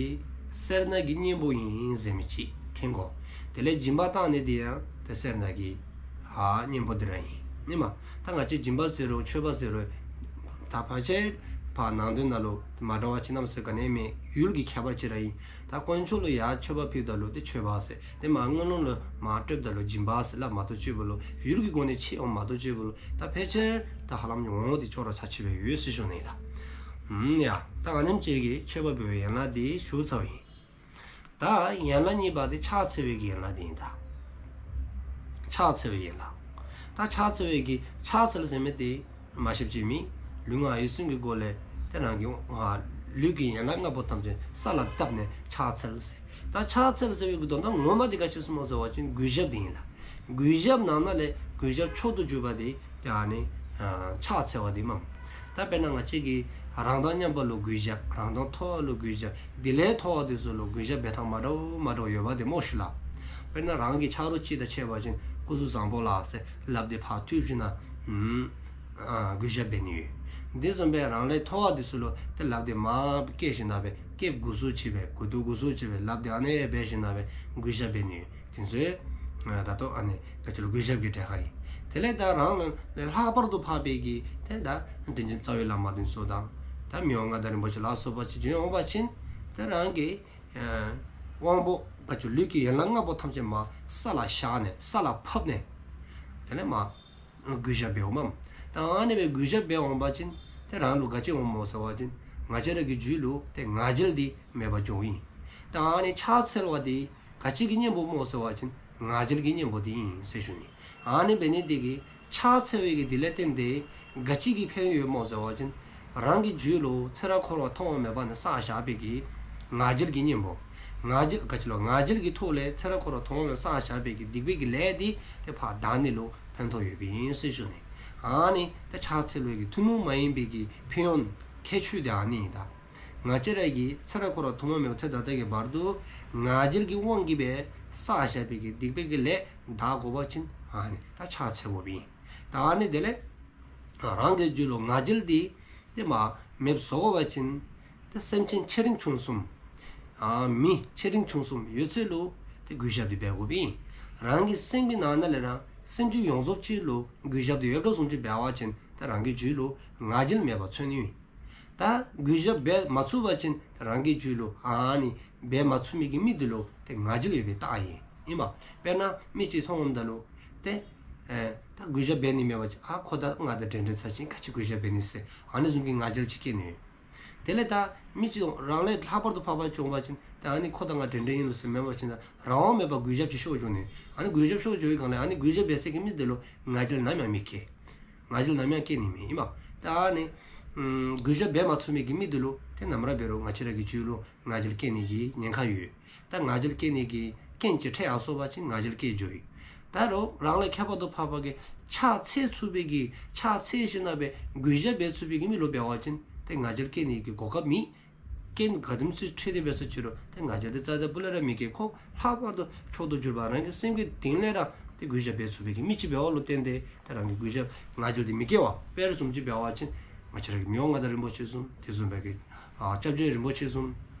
སེར་སྣ་གི་གཉེན་པོ་ཨིན་ཟེར་མི་ཅིག་མཁྱེན་དགོ། དེ་ལས་སྦྱིན་པ་བཏང་ནི་དེ་ཡང་ཏེ་སེར་སྣ་གི་ཨ་གཉེན་པོ་དེ་ར་ཨིན། ཨིན་མས། ད་ང་བཅས་སྦྱིན་པ་ཟེར་རུང་མཆོད་པ་ཟེར་རུང་ད་ཕལ་ཆེར་ཕར་ནང་དོན་ནང་ལུ་ཏེ་མ་འདྲཝ་ཅིག་གནམ་ས་ག་ནི་མེད། ཡུལ་གྱི་ཁྱད་པར་ཅིག་ར་ཨིན། ད་དཀོན་མཆོག་ལུ་ཡར་མཆོད་པ་ཕུལཝ་ད་ལུ་ཏེ་མཆོད་པ་ཟེར། ཏེ་མར་ངན་སློང་ལུ་མར་སྤྲོདཔ་ད་ལུ་སྦྱིན་པ་ཟེར་སླབ་མ་གཏོགས་ཅིག་འབདཝ་ལུ་ཡུལ་གྱི་སྒོ་ནས་ཕྱེ་འོང་མ་གཏོགས་ཅིག་འབདཝ་ལུ་ད་ཕལ་ཆེར་ད་ཧ་ལམ་ངོ་བོ་དེ་ཅོག་ར་ཆ་ཁྱབ་སྦེ་ཡོད་ཟེར་ཞུ་ནི་ལགས། ཨུམ་ཡ། ད་ཨ་ནེམ་ཅིག་གིས་མཆོད་པ་ཕུལ་བའི་ཡན་ལག་དེ་ཞུ་ཚརཝ་ཨིན། ད་ཡན་ལག་གཉིས་པ་དེ་ཕྱག་འཚལ་བའི་གི་ཡན་ལག་དེ་ཨིན་ད། ཕྱག་འཚལ་བའི་ཡན་ལག། ད་ཕྱག་འཚལ་བའི་གི་ཕྱག་འཚལ་ཟེར་མི་དེ་མ་ཤེསཔ་ཅིག་མེད། ལུས་ངག་ཡིད་གསུམ་གྱི་སྒོ་ལས་ཏེ་རང་གི་ཨ་ལུས་ཀྱི་ཡན་ལག་ལྔ་པོ་ཐམས་ཅད་ས་ལ་བརྡབ་ནས་ཕྱག་འཚལ་ཟེར། ད་ཕྱག་འཚལ་ཟེར་བའི་གི་དོན་དག་ངོ་མ་དེ་ག་ཅི་སྨོ་ཟེར་བ་ཅིན་གུས་ཞབས་དེ་ཨིན་ལགས། གུས་ཞབས་ནང་ན་ལས་གུས་ཞབས་མཆོག་ཏུ་གྱུར་པ་དེ་ཏེ་ཨ་ནི་ཨ་ཕྱག་འཚལ་བ་དེ་མས། ད་དཔེར་ན་ང་བཅས་ཀྱིས་རང་དང་མཉམ་པ་ལུ་གུས་ཞབས། རང་དང་མཐོ་བ་ལུ་གུས་ཞབས། དེ་ལས་མཐོ་བ་དེ་ཚུ་ལུ་གུས་ཞབས་འབད་ཐངས་མ་འདྲཝ་མ་འདྲཝ་ཡོདཔ་དེ་སྨོ་ཤིག་ལགས། དཔེར་ན་རང་གི་ཆ་རོགས་ཅིག་དང་ཕྱད་པ་ཅིན་སྐུ་གཟུགས་བཟང་པོ་ལགས་ཟེར་ལགཔ་དེ་ཕར་མཐུད་ཞིནམ་ལས་ཨུམ་ཨ་གུས་ཞབས་འབད་ནི་ཡོད། དེ་བཟུམ་སྦེ་རང་ལས་མཐོ་བ་དེ་ཚུ་ལུ་ཏེ་ལགཔ་དེ་མར་བཀལ་ཞིནམ་ལས་སྦེ་སྐེདཔ་གུག་སུ་ཅིག་སྦེ་མགུ་ཏོ་གུག་སུ་ཅིག་སྦེ་ལགཔ་དེ་ཨ་ནི་སྦེ་ཞིནམ་ལས་སྦེ་གུས་ཞབས་འབད་ནི་ཡོད། དེ་ཚུ་ད་ལྟོ་ཨ་ནི་ག་ཅི་ལོ་གུས་ཞབས་ཀྱི་གྲས་ཁར་ཨིན། དེ་ལས་ད་རང་ལས་ལྷག་པར་དུ་འཕགས་པའི་གི་ཏེ་ད་དྲིན་ཅན་རྩ་བའི་བླ་མ་དེ་ཚུ་དང་ད་མི་དབང་མངའ་བདག་རིན་པོ་ཆེ་ལ་སོགས་པ་ཅིག་བྱོན་འོང་པ་ཅིན་ཏེ་རང་གི་ཨ་དབང་པོ་ག་ཅི་ལུས་ཀྱི་ཡན་ལག་ལྔ་པོ་ཐམས་ཅད་མར་ས་ལ་བཞག་ནས་ས་ལ་ཕབ་ནས་དེ་ལས་མར་གུས་ཞབས་འབདཝ་མས། ད་ཨ་ནི་སྦེ་གུས་ཞབས་འབད་འོང་པ་ཅིན་ཏེ་རང་ལུ་ག་ཅི་འོང་སྨོ་ཟེར་བ་ཅིན་ང་བཅས་ར་གི་རྒྱུད་ལུ་ཏེ་ང་རྒྱལ་དེ་མེདཔ་འགྱོཝ་ཨིན། ད་ཨ་ནི་ཕྱག་འཚལ་བ་དེ་ག་ཅི་གི་གཉེན་པོ་སྨོ་ཟེར་བ་ཅིན་ ང་རྒྱལ་གྱི་གཉེན་པོ་འདི་ཨིན་ཟེར་ཞུ་ནི། ཨ་ནི་འབད་ནི་དེ་གིས་ཕྱག་འཚལ་བའི་གི་འདི་ལས་བརྟེན་ཏེ་ག་ཅི་གི་ཕན་ཡོན་ཡོདཔ་སྨོ་ཟེར་བ་ཅིན་རང་གི་རྒྱུད་ལུ་ཚེ་རབས་འཁོར་བ་ཐོག་མ་མེད་པ་ནས་བསགས་བཞག་པའི་གི་ང་རྒྱལ་གྱི་གཉེན་པོ། ང་རྒྱལ་ག་ཅི་ལོ་ང་རྒྱལ་གྱི་ཐོག་ལས་ཚེ་རབས་འཁོར་བ་ཐོག་མ་མེད་པ་བསགས་བཞག་པའི་གི་སྡིག་པའི་གི་ལས་འདི་ཏེ་ཕར་དག་ནི་ལུ་ཕན་ཐོགས་ཡོདཔ་ཨིན་ཟེར་ཞུ་ནི། ཨ་ནི་ཏེ་ཕྱག་འཚལ་བའི་གི་ཐུན་མོང་མ་ཡིན་པའི་གི་ཕན་ཡོན་ཁྱད་ཆོས་འདི་ཨ་ནི་ཨིན་ད། ང་བཅས་ར་གི་ཚེ་རབས་འཁོར་བ་ཐོག་མ་མེད་པ་ཚེ་ད་ལྟ་གི་བར་དུ་ང་རྒྱལ་གྱི་དབང་གིས་སྦེ་བསགས་བཞག་པའི་གི་སྡིག་པའི་གི་ལས་དག་དགོ་པ་ཅིན་ཨ་ནི་ད་ཕྱག་འཚལ་དགོཔ་ཨིན། ད་ཨ་ནི་དེ་ལས་རང་གི་རྒྱུད་ལུ་ང་རྒྱལ་འདི་ཏེ་མ་མེདཔ་བཟོ་དགོ་པ་ཅིན་ཏེ་སེམས་ཅན་ཆེ་འབྲིང་ཆུང་གསུམ། ཨ་མི་ཆེ་འབྲིང་ཆུང་གསུམ་ཡོད་ཚད་ལུ་ཏེ་གུས་ཞབས་འདི་འབད་དགོཔ་ཨིན། རང་གི་སེམས་ཀྱི་ནང་ན་ལས་ར་སེམས་ཅན་ཡོངས་རྫོགས་ཅིག་ལུ་གུས་ཞབས་འདི་ཡོདཔ་བཟུམ་ཅིག་འབད་བ་ཅིན་ཏེ་རང་གི་རྒྱུད་ལུ་ང་རྒྱལ་མེདཔ་མཚོན་ནི་ཨིན། ད་གུས་ཞབས་འབད་མ་ཚུགས་པ་ཅིན་རང་གི་རྒྱུད་ལུ་ཨ་ནི་འབད་མ་ཚུགས་མི་གི་མི་འདི་ལུ་ཏེ་ང་རྒྱལ་ཡོད་པའི་རྟགས་ཨིན། ཨིན་པ། དཔེར་ན་མི་ཅིག་མཐོངམ་ད་ལུ་ཏེ་ཨེ་ད་གུས་ཞབས་འབད་ནི་མེད་པ་ཅིན་ཨ་ཁོ་ད་ང་དང་འདྲན་འདྲ་ཚར་ཅིག་ག་ཅི་གུས་ཞབས་འབད་ནི་ཟེར་ཨ་ནི་བཟུམ་གྱི་ང་རྒྱལ་ཅིག་སྐྱེ་ནི་ཡོད། དེ་ལས་ད་མི་ཅིག་རང་ལས་ལྷག་པར་དུ་འཕགས་པ་བྱུང་བ་ཅིན་ད་ཨ་ནི་ཁོ་དང་ང་འདྲན་འདྲ་ཨིན་ལོ་ཟེར་མེད་པ་ཅིན་ད་རང་དབང་མེད་པར་གུས་ཞབས་ཅིག་ཤོར་འགྱོ་ནི། ཨ་ནི་གུས་ཞབས་ཤོར་འགྱོ་བའི་སྒང་ལས་ཨ་ནི་གུས་ཞབས་འབད་ས་གི་མི་འདི་ལུ་ང་རྒྱལ་ནམ་ཡང་མི་སྐྱེ། ང་རྒྱལ་ནམ་ཡང་སྐྱེ་ནི་མེད། ཨིན་པ། ད་ཨ་ནི་ཨམ་གུས་ཞབས་འབད་མ་ཚུགས་མི་གི་མི་འདི་ལུ་ཏེ་ནམ་ར་འབད་རུང་ང་བཅས་ར་གི་རྒྱུད་ལུ་ང་རྒྱལ་སྐྱེ་ནི་གི་ཉེན་ཁ་ཡོད། ད་ང་རྒྱལ་སྐྱེ་ནི་གི་རྐྱེན་ཅིག་འཕྲད་ཡར་སོང་བ་ཅིན་ང་རྒྱལ་སྐྱེ་འགྱོ་ཡི། ད་རུང་རང་ལས་ཁྱད་པར་དུ་འཕགས་པ་གིས་ཕྱག་འཚལ་ཚུགས་པའི་གི་ཕྱག་འཚལ་ཞིནམ་ལས་གུས་ཞབས་འབད་ཚུགས་པའི་གི་མི་ལུ་འབད་བ་ཅིན་ཏེ་ང་རྒྱལ་སྐྱེ་ནི་གི་གོ་སྐབས་མེད། རྐྱེན་ག་དེམ་ཅིག་འཕྲད་དེ་འབད་སོ་ཅི་རུང་ཏེ་ང་རྒྱལ་འདི་རྩ་དང་པོ་ལས་ར་མི་སྐྱེ། ཁོ་ལྷག་པར་དུ་མཆོག་ཏུ་གྱུར་པ་རང་གི་སེམས་ཀྱི་གཏིང་ལས་ར་ཏེ་གུས་ཞབས་འབད་ཚུགས་པའི་གི་མི་ཅིག་འབདཝ་ལུ་བརྟེན་ཏེ་ཏེ་རང་གི་གུས་ཞབས་ང་རྒྱལ་འདི་མི་སྐྱེ་བ། དཔེར་བཟུམ་ཅིག་འབད་བ་ཅིན་ང་བཅས་ར་གི་མི་དབང་མངའ་བདག་རིན་པོ་ཆེ་བཟུམ་དེ་བཟུམ་སྦེ་གི་ཨ་སྐྱབས་རྗེ་རིན་པོ་ཆེ་བཟུམ་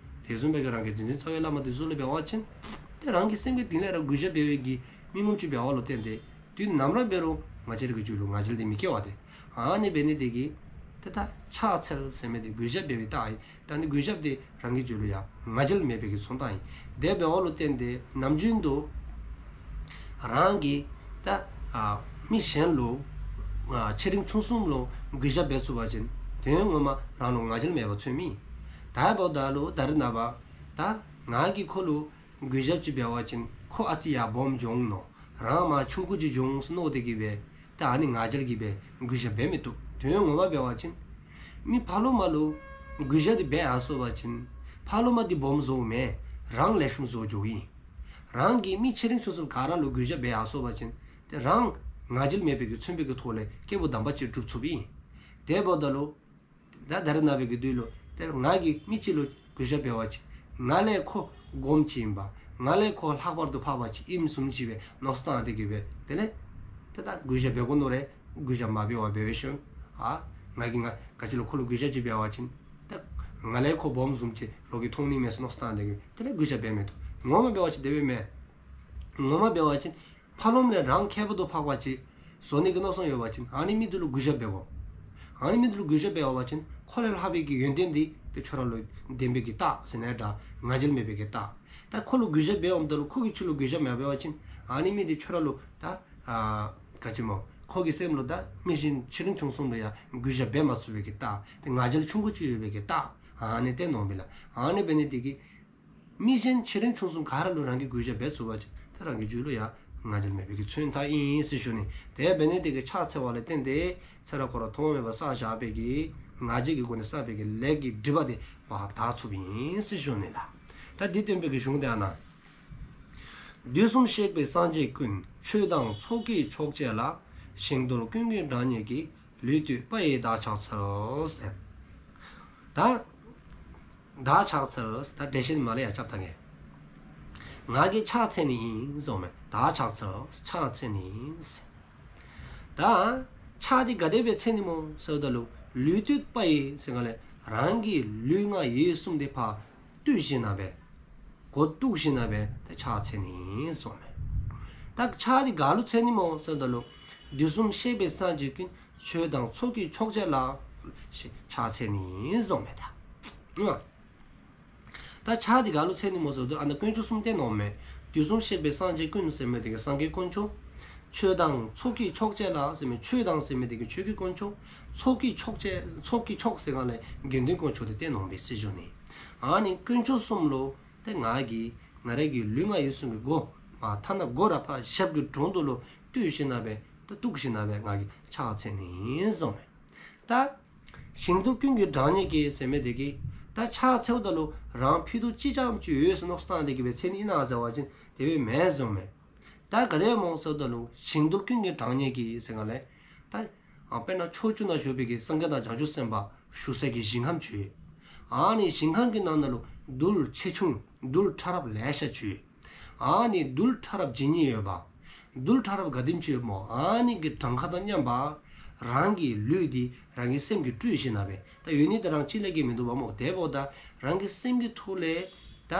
དེ་བཟུམ་སྦེ་གི་རང་གི་དྲིན་ཅན་རྩ་བའི་བླ་མ་དེ་ཚུ་ལུ་འབད་བ་ཅིན་ཏེ་རང་གི་སེམས་ཀྱི་གཏིང་ལས་ར་གུས་ཞབས་འབད་བའི་གི་མི་ངོམ་ཅིག་འབདཝ་ལུ་བརྟེན་ཏེ་དུས་ནམ་ར་འབད་རུང་ང་བཅས་ར་གི་རྒྱུད་ལུ་ང་རྒྱལ་འདི་མི་སྐྱེ་བ་ཏེ། ཨ་ནི་འབད་ནི་དེ་གིས་ཏེ་ད་ཕྱག་འཚལ་ཟེར་མི་འདི་གུས་ཞབས་འབད་བའི་རྟགས་ཨིན། ད་ནི་གུས་ཞབས་འདི་རང་གི་རྒྱུད་ལུ་ཡང་ང་རྒྱལ་མེད་པའི་གི་མཚོན་རྟགས་ཨིན། དེ་འབདཝ་ལུ་བརྟེན་ཏེ་ནམ་རྒྱུན་དུ་རང་གིས་ད་ཨ་མི་གཞན་ལུ་ཨ་ཆེ་འབྲིང་ཆུང་གསུམ་ལུ་གུས་ཞབས་འབད་ཚུགས་པ་ཅིན་དོན་ངོ་མ་རང་ལུ་ང་རྒྱལ་མེདཔ་མཚོན་མི། ད་འབདཝ་ད་ལུ་ད་རེས་ནངས་པ་ད་ང་གིས་ཁོ་ལུ་གུས་ཞབས་ཅིག་འབད་བ་ཅིན་ཁོ་ཨ་ཙི་ཡར་སྦོམ་འགྱོ་འོང་མནོ། རང་མར་ཆུང་ཀུ་ཅིག་འགྱོ་འོང་ཟེར་མནོ་སྟེ་གི་སྦེ་ད་ཨ་ནི་ང་རྒྱལ་གྱིས་སྦེ་གུས་ཞབས་འབད་མི་བཏུབ། དོན་ངོ་མ་འབད་བ་ཅིན་མི་ཕར་ལུ་མར་ལུ་གུས་ཞབས་འདི་འབད་ཡར་སོང་བ་ཅིན་ཕར་ལུ་མར་འདི་སྦོམ་བཟོཝ་མེན། རང་ལེགས་ཤོམ་བཟོ་འགྱོཝ་ཨིན། རང་གིས་མི་ཆེ་འབྲིང་ཆུང་གསུམ་ག་ར་ལུ་གུས་ཞབས་འབད་ཡར་སོང་བ་ཅིན་ཏེ་རང་ང་རྒྱལ་མེད་པའི་གི་མཚོན་པའི་གི་ཐོག་ལས་སྐྱེས་བུ་དམ་པ་ཅིག་སྒྲུབ་ཚུགསཔ་ཨིན། དེ་འབདཝ་ད་ལུ་ད་ད་རེས་ནངས་པའི་གི་དུས་ལུ་ཏེ་ང་གིས་མི་ཅིག་ལུ་གུས་ཞབས་འབད་བ་ཅིན་ང་ལས་ཁོ་གོངམ་ཅིག་ཨིན་པ། ང་ལས་ཁོ་ལྷག་པར་དུ་འཕགས་པ་ཅིག་ཨིནམ་བཟུམ་ཅིག་སྦེ་མནོ་བསམ་བཏང་སྟེ་གི་སྦེ་དེ་ལས་ཏེ་ད་གུས་ཞབས་འབད་དགོ་མནོ་རུང་གུས་ཞབས་མ་འབད་བར་འབད་བའི་ཤུལ་ཨ་ང་གིས་ང་ག་ཅི་ལུ་ཁོ་ལུ་གུས་ཞབས་ཅིག་འབད་བ་ཅིན་ད་ང་ལས་ཁོ་སྦོམ་བཟུམ་ཅིག་ལོག་གིས་མཐོང་ནི་མས་ཟེར་མནོ་བསམ་བཏང་སྟེ་གི་སྦེ་དེ་ལས་གུས་ཞབས་འབད་མི་བཏུབ། ངོ་མ་འབད་བ་ཅིན་དེ་སྦེ་མེན། ངོ་མ་འབད་བ་ཅིན་ཕར་ལོགས་ལས་རང་ཁྱད་པར་དུ་འཕགས་པ་ཅིག་བཟོ་ནི་གི་མནོ་བསམ་ཡོད་པ་ཅིན་ཨ་ནི་མི་འདི་ལུ་གུས་ཞབས་འབད་དགོ། ཨ་ནི་མི་འདི་ལུ་གུས་ཞབས་འབད་བ་ཅིན་ཁོ་ལས་ལྷག་པའི་གི་ཡོན་ཏན་འདི་ཏེ་ཁྱོད་ར་ལུ་ལྡན་པའི་གི་རྟགས་ཟེར་ན་འདྲ་ང་རྒྱལ་མེད་པའི་གི་རྟགས། ད་ཁོ་ལུ་གུས་ཞབས་འབད་འོངམ་ད་ལུ་ཁོ་གིས་ཁྱོད་ལུ་གུས་ཞབས་མ་འབད་བ་ཅིན་ཨ་ནི་མི་འདི་ཁྱོད་ར་ལུ་ད་ཨ་ག་ཅི་སྨོ་ཁོ་གི་སེམས་ལུ་ད་མི་གཞན་ཆེ་འབྲིང་ཆུང་གསུམ་ལུ་ཡང་གུས་ཞབས་འབད་མ་ཚུགས་པའི་གི་རྟགས་ཏེ་ང་རྒྱལ་ཆུང་ཀུ་ཅིག་ཡོད་པའི་གི་རྟགས་ཨ་ནི་སྟོན་འོང་པས་ལགས། ཨ་ནི་འབད་ནི་དེ་གིས་མི་གཞན་ཆེ་འབྲིང་ཆུང་གསུམ་ག་ར་ལུ་རང་གིས་གུས་ཞབས་འབད་ཚུགས་པ་ཅིན་ཏེ་རང་གི་རྒྱུད་ལུ་ཡང་ང་རྒྱལ་མེད་པའི་གི་མཚོན་རྟགས་ཨིན་ཟེར་ཞུ་ནི། དེ་འབད་ནི་དེ་གིས་ཕྱག་འཚལ་བ་ལས་བརྟེན་ཏེ་ཚེ་རབས་འཁོར་བ་ཐོག་མ་མེད་པ་བསགས་བཞག་པའི་གི་ང་རྒྱལ་གྱི་སྒོ་ནས་བསགས་པའི་གི་ལས་ཀྱི་སྒྲིབ་པ་དེ་མར་དག་ཚུགསཔ་ཨིན་ཟེར་ཞུ་ནི་ལགས། ད་འདི་སྟོན་པའི་གི་གཞུང་དེ་ཨ་ནཱ། དུས་གསུམ་གཤེགས་པའི་སངས་རྒྱས་ཀུན། ཆོས་དང་ཚོགས་ཀྱི་མཆོག་བཅས་ལ། ཞིང་རྡུལ་ཀུན་གྱི་གྲངས་སྙེད་ཀྱི། ལུས་བཏུད་པ་ཡིས་བདག་ཕྱག་འཚལ་ཟེར། ད་བདག་ཕྱག་འཚལ་ཟེར་ད་འགྲེལ་བཤད་མར་ལས་ཡར་རྐྱབ་ད་གེ། ང་གིས་ཕྱག་འཚལ་ནི་ཨིན་ཟེརཝ་མས། བདག་ཕྱག་འཚལ་ཕྱག་འཚལ་ནི་ཨིན་ཟེར། ད་ཕྱག་འདི་ག་དེ་སྦེ་འཚལ་ནི་སྨོ་ཟེརཝ་ད་ལུ་ལུས་བཏུད་པ་ཡིས་ཟེར་ག་ལས་རང་གི་ལུས་ངག་ཡིད་གསུམ་དེ་ཕར་བཏུད་ཞིནམ་ལས་མགུ་བཏུད་ཞིནམ་ལས་ཏེ་ཕྱག་འཚལ་ནི་ཨིན་ཟེརཝ་མས། ད་ཕྱག་འདི་ག་ལུ་འཚལ་ནི་སྨོ་ཟེརཝ་ད་ལུ་དུས་གསུམ་གཤེགས་པའི་སངས་རྒྱས་ཀུན། ཆོས་དང་ཚོགས་ཀྱི་མཆོག་བཅས་ལ། ཕྱག་འཚལ་ནི་ཨིན་ཟེརཝ་མས་ད། ཨ་ད་ཕྱག་འདི་ག་ལུ་འཚལ་ནི་སྨོ་ཟེརཝ་ད་ཨ་ནཱ་དཀོན་མཆོག་གསུམ་སྟོན་འོངམ་མས། དུས་གསུམ་གཤེགས་པའི་སངས་རྒྱས་ཀུན་ཟེར་མི་དེ་གིས་སངས་རྒྱས་དཀོན་མཆོག། ཆོས་དང་ཚོགས་ཀྱི་མཆོག་བཅས་ལ་ཟེར་མི་ཆོས་དང་ཟེར་མི་དེ་གིས་ཆོས་ཀྱི་དཀོན་མཆོག། ཚོགས་ཀྱི་མཆོག་བཅས་ཚོགས་ཀྱི་མཆོག་ཟེར་ག་ལས་དགེ་འདུན་དཀོན་མཆོག་དེ་སྟོན་འོངམ་མས་ཟེར་ཞུ་ནི། ཨ་ནི་དཀོན་མཆོག་གསུམ་ལུ་ཏེ་ང་གིས་ང་རའི་གི་ལུས་ངག་ཡིད་གསུམ་གྱི་སྒོ་ ཕར་ཐ་ན་མགོ་ར་ཕར་ཞབས་ཀྱི་དྲུང་དུ་ལུ་བཏུད་ཞིནམ་ལས་ད་གཏུགས་ཞིནམ་ལས་ང་གིས་ཕྱག་འཚལ་ནི་ཨིན་གསུངསམ་མས། ད་ཞིང་རྡུལ་ཀུན་གྱི་གྲངས་སྙེད་ཀྱིས་ཟེར་མི་དེ་གིས་ད་ཕྱག་འཚལཝ་ད་ལུ་རང་ཕྱེད་དོ་ཅིག་ཙམ་ཅིག་ཡོད་ཟེར་མནོ་བསམ་བཏང་སྟེ་གི་སྦེ་འཚལ་ནི་ཨིན་ན་ཟེར་བ་ཅིན་དེ་སྦེ་མེན་གསུངསམ་མས། ད་ག་དེ་སྦེ་སྨོ་ཟེརཝ་ད་ལུ་ཞིང་རྡུལ་ཀུན་གྱི་གྲངས་སྙེད་ཀྱིས་ཟེར་ག་ལས་ད་ཨ་དཔེར་ན་ཕྱོགས་བཅུ་ན་བཞུགས་པའི་གི་སངས་རྒྱས་དང་བྱང་ཆུབ་སེམས་དཔའ་བཞུགས་སའི་གི་ཞིང་ཁམས་ཅིག་ཡོད། ཨ་ནི་ཞིང་ཁམས་ཀྱི་ནང་ན་ལུ་རྡུལ་ཆེ་ཆུང་རྡུལ་ཕྲ་རབ་ལེ་ཤ་ཅིག་ཡོད། ཨ་ནི་རྡུལ་ཕྲ་རབ་ཇི་སྙེད་ཡོད་པ། རྡུལ་ཕྲ་རབ་ག་དེམ་ཅིག་ཡོད་སྨོ། ཨ་ནི་གི་གྲངས་ཁ་དང་མཉམ་པ་རང་གི་ལུས་འདི་རང་གི་སེམས་ཀྱིས་སྤྲུལ་ཞིནམ་ལས་ད་ཡོད་ནི་དེ་རང་གཅིག་ལས་བརྒལ་མིན་འདུག་པ་སྨོ། དེ་འབདཝ་ད་རང་གི་སེམས་ཀྱི་ཐོག་ལས་ད་